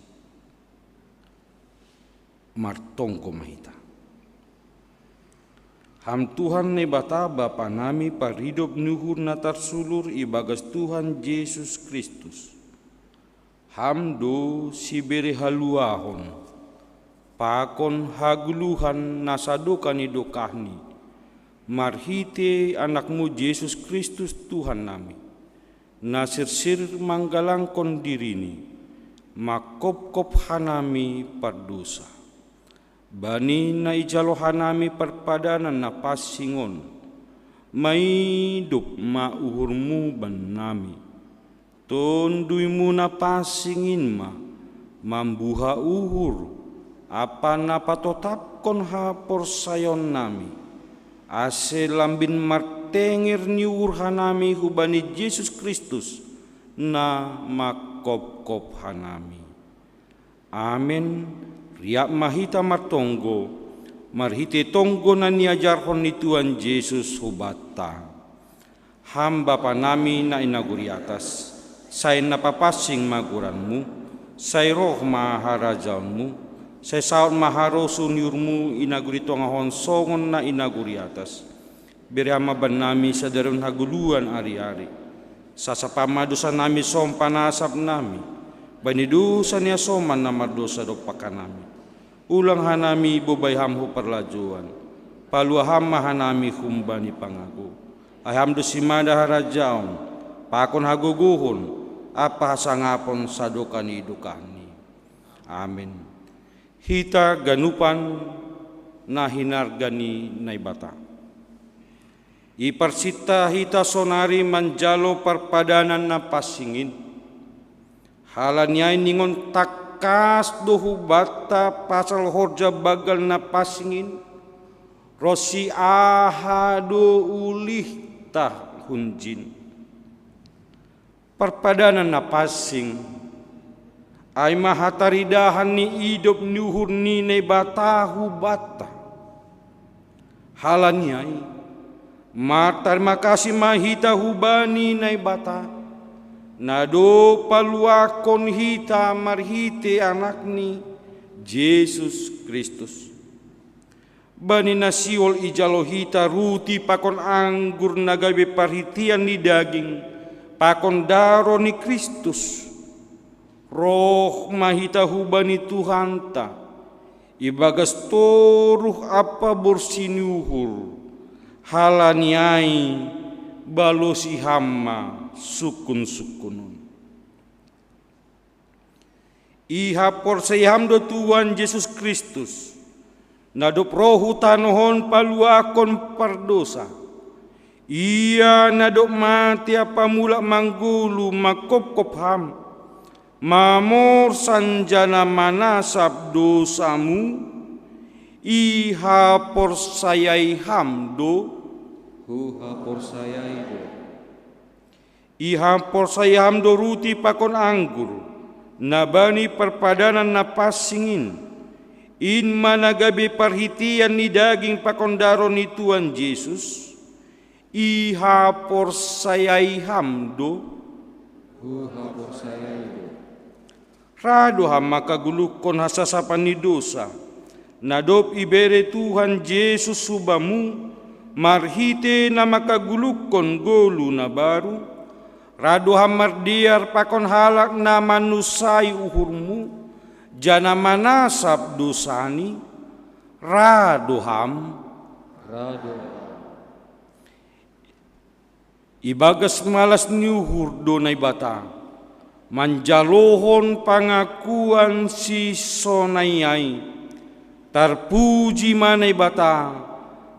Martonggo ma hita. Ham Tuhan Naibata, Bapanami, paridop ni uhur na tarsulur ibagas Tuhan Jesus Kristus. Ham do sibere haluahon pakon hagoluhan na sadokah ni dokahni, marhite Anakmu Jesus Kristus Tuhannami, na sirsir manggalangkon diriNi, mangkopkop hanami pardousa. Bani na ijalo hanami parpadanan na pansing on, maidop ma uhurMu bannami. TonduyMu na pansing in ma mambuha uhur ampa na patotapkon haporsayaonnami, ase lambin martenger ni uhur hanami hubani Jesus Kristus, na mangkopkop hanami. Amen. Riap ma hita martonggo, marhite tonggo na niajarhon ni Tuhan Jesus hubanta. Ham Bapanami na i nagori atas, sai na papansing ma goranMu, sai roh ma harajaonMu, sai saut ma harosuh ni uhurMu i nagori tongah on songon na i nagori atas. Bere Ham ma bannami sadari on hagoluhan ari-ari. Sasap Ham ma dousanami songon panasapnami bani dousa ni hasoman na mardousa dompak hanami. Ulang hanami ibobai Ham hu parlajouan. Palua Ham ma hanami humbani pangago. Ai Ham do simada harajaon, pakon hagogohon, ampa hasangapon sadokah ni dokahni. Amen. Hita ganupan na hinarga ni Naibata. Iparsinta hita sonari manjalo parpadanan na pansing in. Halani ai ningon tangkas do hubanta pasal horja banggal na pansing in, ronsi aha do ulihta hunjin. Parpadanan na pansing, ai ma hataridahan ni idop ni uhur ni Naibata hubanta. Halani ai, martarima kasih ma hita hubani Naibata, na dob paluahon hita marhite AnakNi, Jesus Kristus. Bani na sihol ijalo hita ruti pakon anggur na gabe parhitean ni daging pakon daroh ni Kristus. Roh ma hita hubani Tuhanta, ibagas toruh ampa borsi ni uhur, halani ai balosi Ham ma sungkun-sungkun on. Ihaporsayaiham do Tuhan Jesus Kristus, na dob roh hu tanoh on paluahon pardousa. Ia na dob mate ampa mulak manggoluh mangkopkop ham, mamorsan janah manasap dousamu, ihaporsayai ham do? Huhaporsayai do. Ihaporsayai ham do ruti pakon anggur, na bani parpadanan na pansing in, in ma na gabe parhitean ni daging pakon daroh ni Tuhan Jesus, ihaporsayai ham do? Huhaporsayai do. Ra do ham mangkagoluhkon hasasapan ni dousa, Na dob ibere Tuhan Jesus hu bamu marhitei na mangkagulukkon goluh na baru, ra do ham mardear pakon halak na manunsai uhurmu, janah manasap dousani, ra do ham. Ra do. Ibagas malas ni uhur do Naibata, manjalohon pangakuan sisonai ai, tarpuji ma Naibata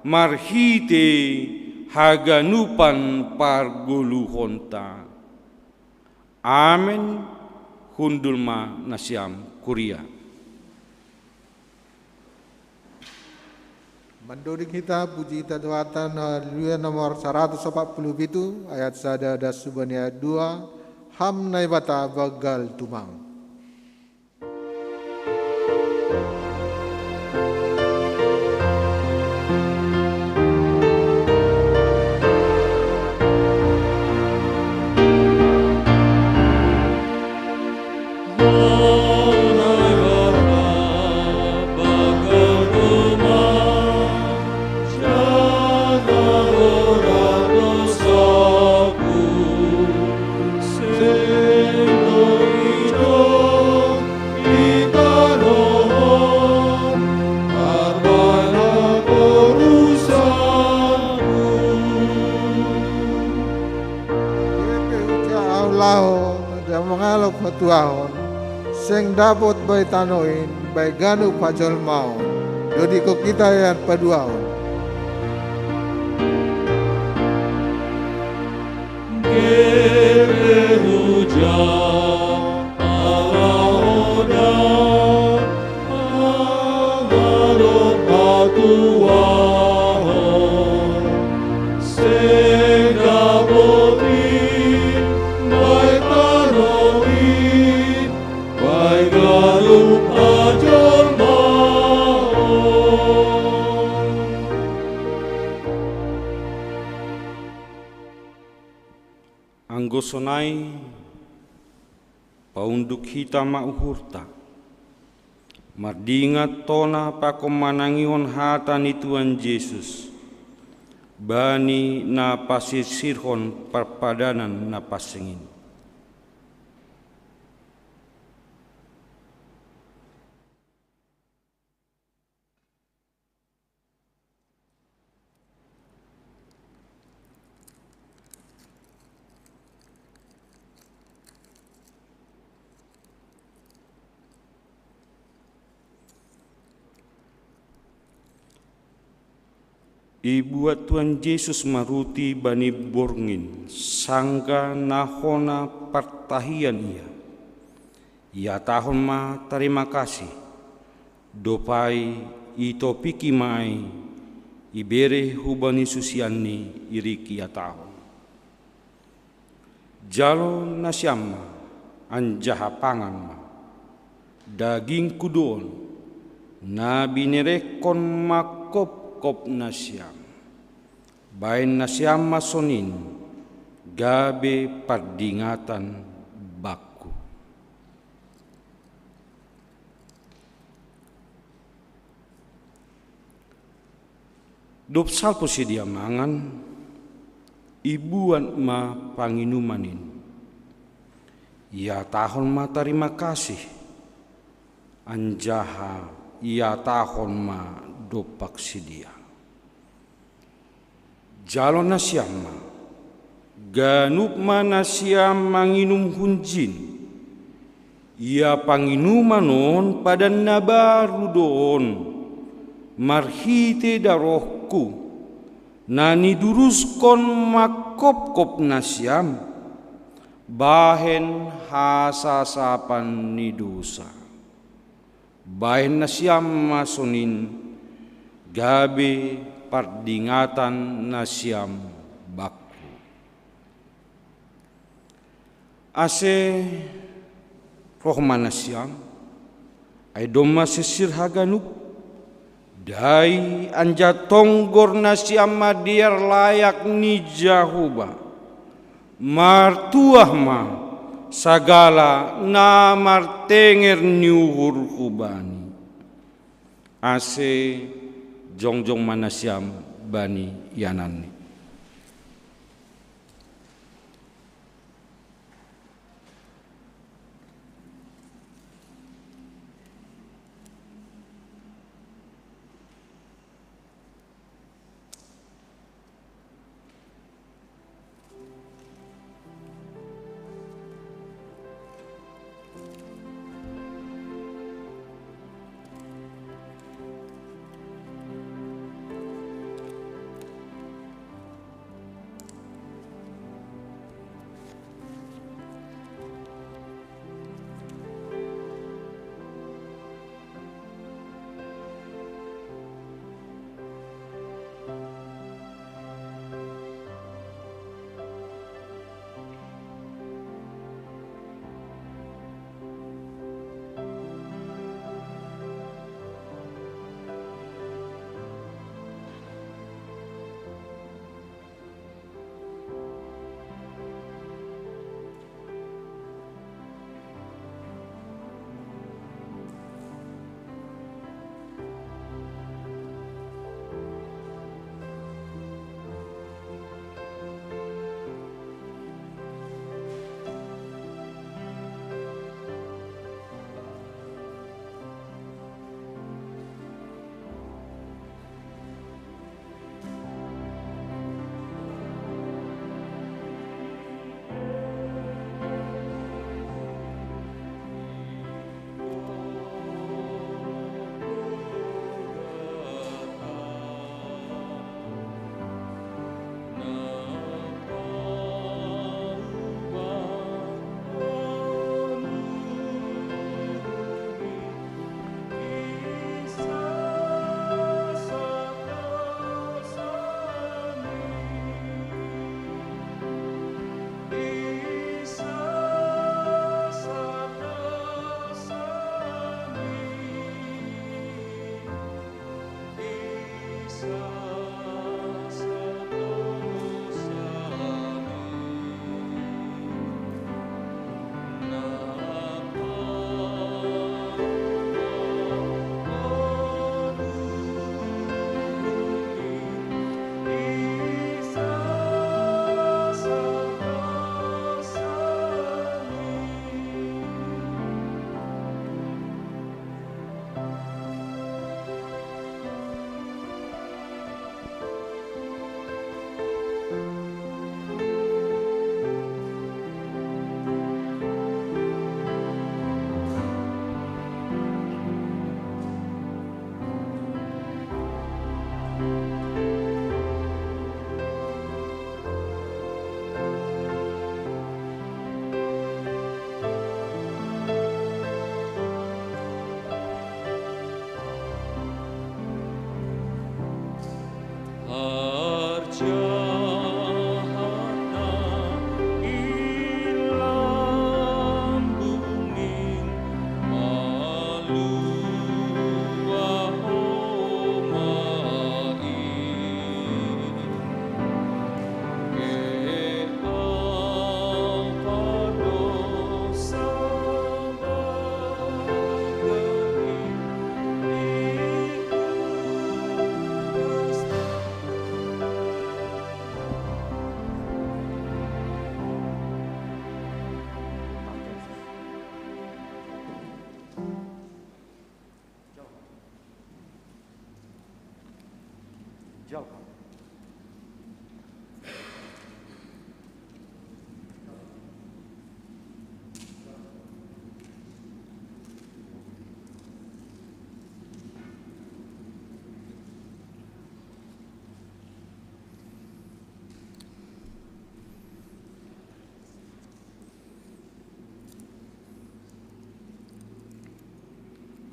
marhitei haganupan pargoluhonta. Amen. Hundul ma nasiam kuria. Mandoding hita puji hita Tuhanta, Haleluya nomor saratus ompat puluh pitu, ayat sada das hubani ayat dua, Ham Naibata banggal tumang. Ise pe huja ahu laho, dan mangalo patuahon, seng dapot bai tanoh in, bai ganup hajolmaon. Dodikon hita ayat paduahon. Ise pe huja ahu laho, dan mangalo patuahon, seng dapot in bai tanoh in, bai ganup hajolmaon. Anggo sonai, paunduk hita ma uhurta, mardingat tona pakon manangihon hata ni Tuhan Jesus, bani na pasirsirhon parpadanan na pansing in. Ibuat Tuhan Jesus ma ruti bani borngin, sanggah na hona partahian Ia. Ihatahon ma tarima kasih, dob ai itopiki ma ai, ibere hubani susianNi, irik ihatahon: Jalo nasiam ma, anjaha pangan ma. DagingKu do on, na binerengkon mangkopkop nasiam. Bahen nasiam ma sonin, gabe pardingatan Bakku. Dob salpu sidea mangan, ibuat ma panginuman in. Ihatahon ma tarima kasih, anjaha ihatahon ma dompak sidea: Jalo nasiam ma, ganup ma nasiam manginum hunjin. Ia panginuman on padan na baru do on, marhitei darohKu, na niduruskon mangkopkop nasiam, bahen hasasapan ni dousa. Bahen nasiam ma sonin, gabe pardingatan nasiam Bakku. Ase roh ma nasiam, ai domma sirsir haganup, dai anjaha tonggor nasiam ma dear layak ni Jahowa. Martuah ma sagala na martenger ni uhur hubani. Ase jongjong ma nasiam bani iananni.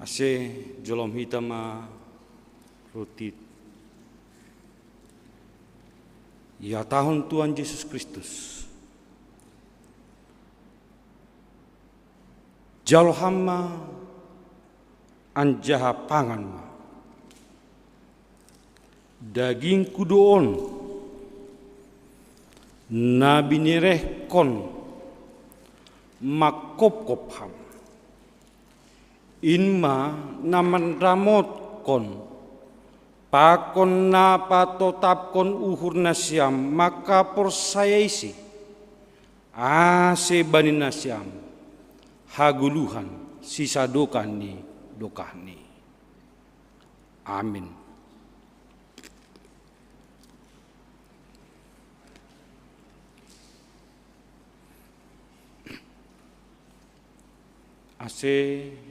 Ase jolom hita ma roti ihatahon Tuhan Jesus Kristus. Jalo ham ma anjaha pangan ma. Dagingku do on, na binerehkon mangkopkop ham. In ma na manramot Kon, pakon na patotapkon uhur nasiam mangkaporsayai si, ase bani nasiam hagoluhan sisadokan ni dokahni. Amin. Ase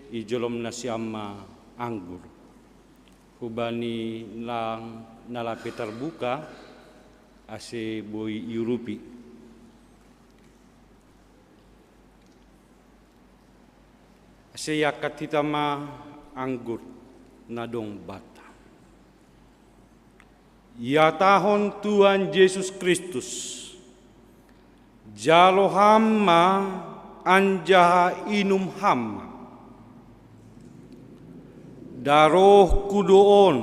ijolom nasiam ma anggur, hubani lang na lape tarbuka, ase boi iurupi. Ase iangkat hita ma anggur na dong banta. Ihatahon Tuhan Jesus Kristus, jalo ham ma anjaha inum ham ma. Darohku do on,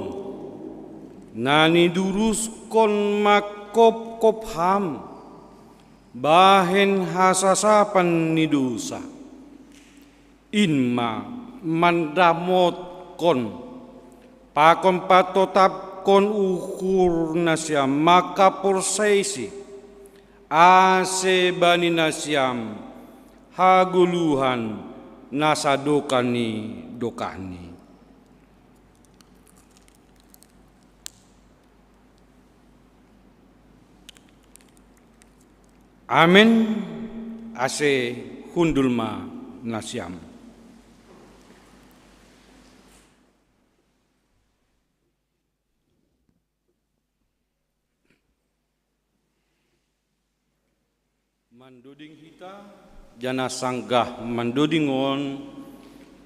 na niduruskon mangkopkop ham bahen hasasapan ni dousa. In ma mandamotkon, pakon patotapkon uhur nasiam mangkaporsayai si, ase bani nasiam hagoluhan na sadokan ni dokahni. Amen. Ase hundul ma nasiam. Mandoding hita, janah sanggah mandoding on,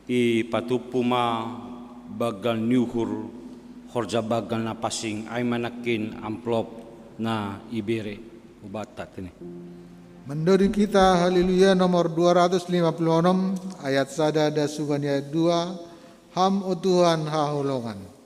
ipatumpu ma banggal ni uhur horja banggal na pansing, ai ma nangkin amplop na ibere hubanta tene. Mandoding hita Haleluya nomor dua ratus lima puluh enam, ayat sada das hubani ayat dua, Ham o Tuhan haholongan.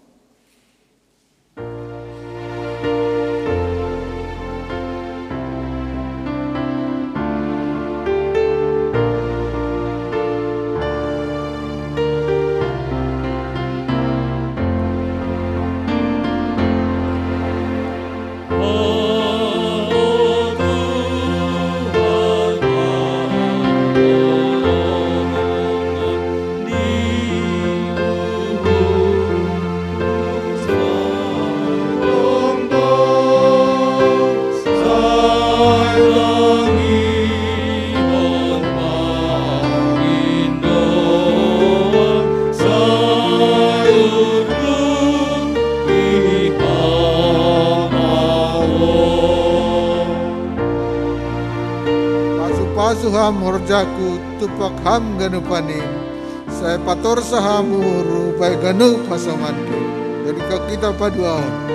Pasu-pasu ham horjaku, tumpak ham ganupan in, sai patorsa ham uhurhu bahen ganup hasomanku. Dodingkon hita paduahon.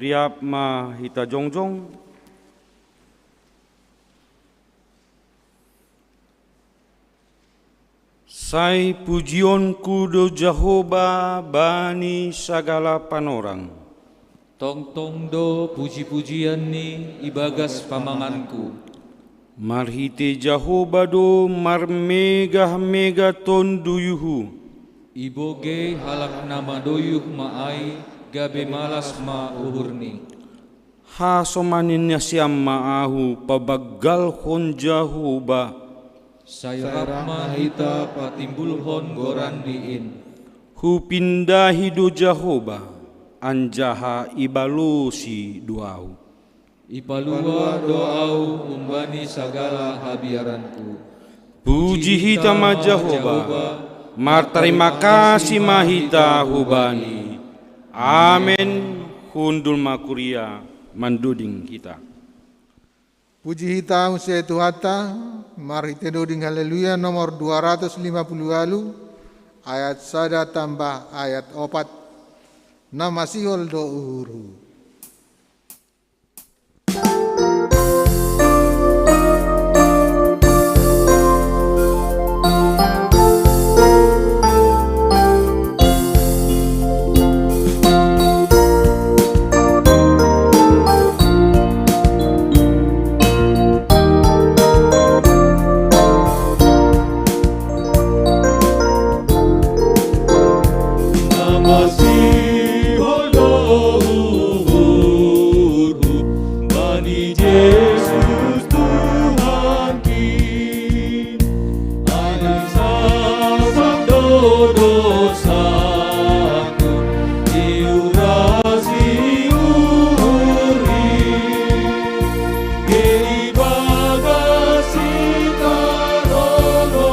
Riap ma hita jongjong. Sai pujionku do Jahowa bani sagala panorang. Tongtong do puji-pujianni ibagas pamanganku. Marhite Jahowa do marmegah-megah tonduyuhu. Ibogei halak na madoyuh ma ai, gabe malas ma uhurni. Hasomanin nasiam ma ahu pabanggalhon Jahowa. Sai rap ma hita patimbulhon goranni in. Hupindahi do Jahowa. anjaha ibalosi doau. Ipalua doau umbani sagala habiaranku. Puji hita ma Jahowa, martarima kasih ma hita hu Bani. Amen. Hundul ma kuria mandoding hita. Puji hita muse Tuhanta, marhite doding Haleluya nomor dua ratus lima puluh walu, ayat sada tambah ayat opat, na masihol do uhurhu. Bani Jesus Tuhanki, anak sasak dodosaku, diurasi uhurhi, geli bagasi karono.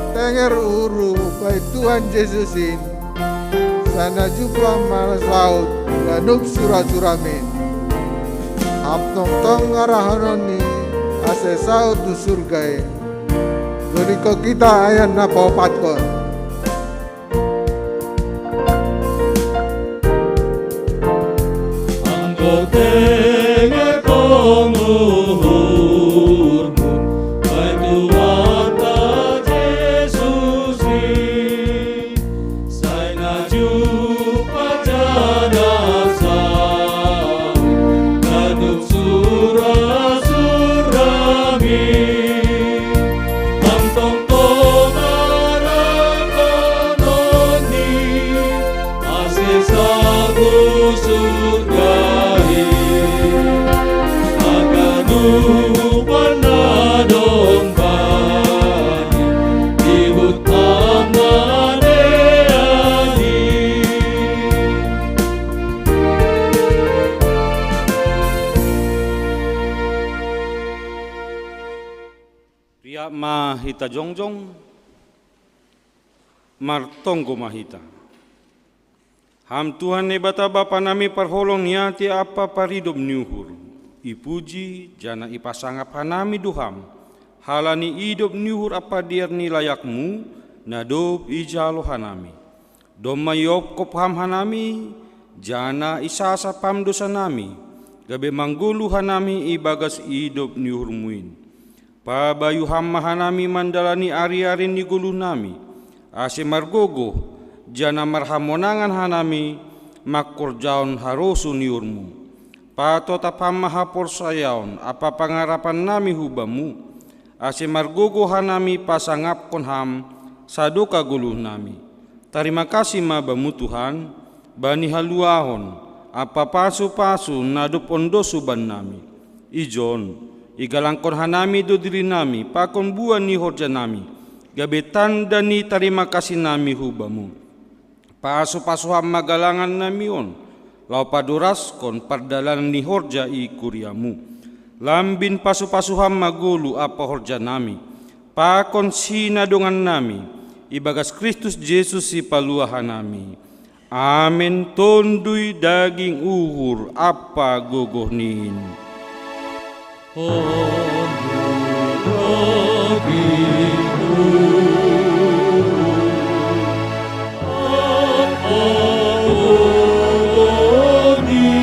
Tenger uhurhu bai Tuhan Jesus in, sai na jumpa ma saud ganup sura-suramin. Ham tongtong ngarahononni ase saud tu surga i. Dodingkon hita ayat na paopatkon. Anggo tenger uhurmu bai Tuhanta Jesus i, sai na jumpa jana saud ganup sura-suramin. Ham tongtong ngarahononni ase saud tu surga i, haganupan na dong Bani, dihut Ama dear i. Riap ma hita jongjong, martonggo ma hita. Ham Tuhan Naibata Bapa nami parholong ni ate ampa paridop ni uhur, ipuji janah ipasangap hanami do Ham, halani idop ni uhur ampa dear ni layakMu, na dob ijalo hanami. Domma iopkop Ham hanami, janah isasap Ham dousanami, gabe manggoluh hanami ibagas idop ni uhurMu in. Pabayu Ham ma hanami mandalani ari-ari ni goluhnami, ase margogoh, janah marhamonangan hanami mangkorjahon harosuh ni uhurMu. Patotap Ham ma haporsayaon ampa pangarapannami hu Bamu, ase margogoh hanami pasangapkon Ham sadokah goluhnami. Tarima kasih ma Bamu Tuhan, bani haluahon ampa pasu-pasu na dob ondosMu bannami. Ijon, igalangkon hanami do dirinami pakon buah ni horjanami, gabe tanda ni tarima kasihnami hu Bamu. Pasu-pasu Ham ma galangannami on, laho padoraskon pardalanan ni horja i kuriaMu. Lambin pasu-pasu Ham ma goluh ampa horjanami, pakon sinadongannami, ibagas Kristus Jesus Sipaluah hanami. Amen. Tonduy, daging, uhur ampa gogohni in. Tonduy, daging, uhur ampa gogohni in.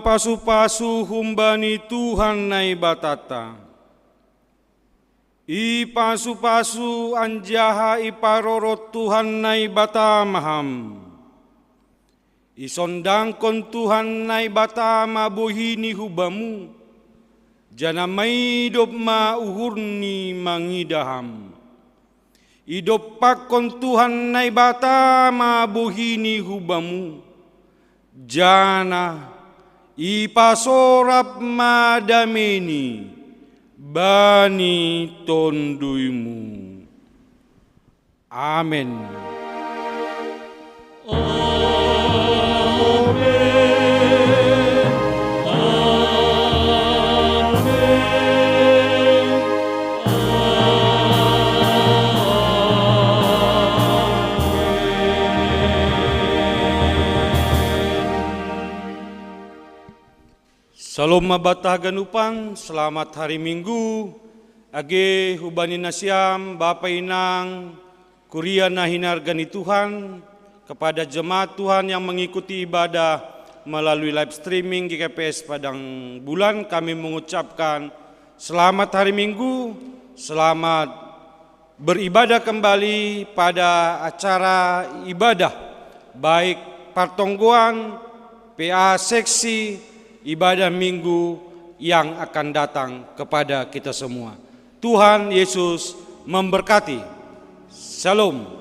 Pasu-pasu humbani Tuhan Naibatata. Ipasu-pasu anjaha iparorot Tuhan Naibata ma ham. Isondangkon Tuhan Naibata ma bohini hubamu, janah maidop ma uhurni mangidah ham. Idompakkon Tuhan Naibata ma bohini hubamu, janah ipasorap ma dameini bani tonduymu. Amen. Salom ma banta haganupan, selamat hari Minggu. Age hubani nasiam, Bapa, Inang, kuria na hinarga ni Tuhan, kepada jemaat Tuhan yang mengikuti ibadah melalui live streaming G K P S Padang Bulan, kami mengucapkan selamat hari Minggu, selamat beribadah kembali pada acara ibadah, baik partonggoan, P A seksi, ibadah Minggu yang akan datang kepada kita semua. Tuhan Yesus memberkati. Shalom.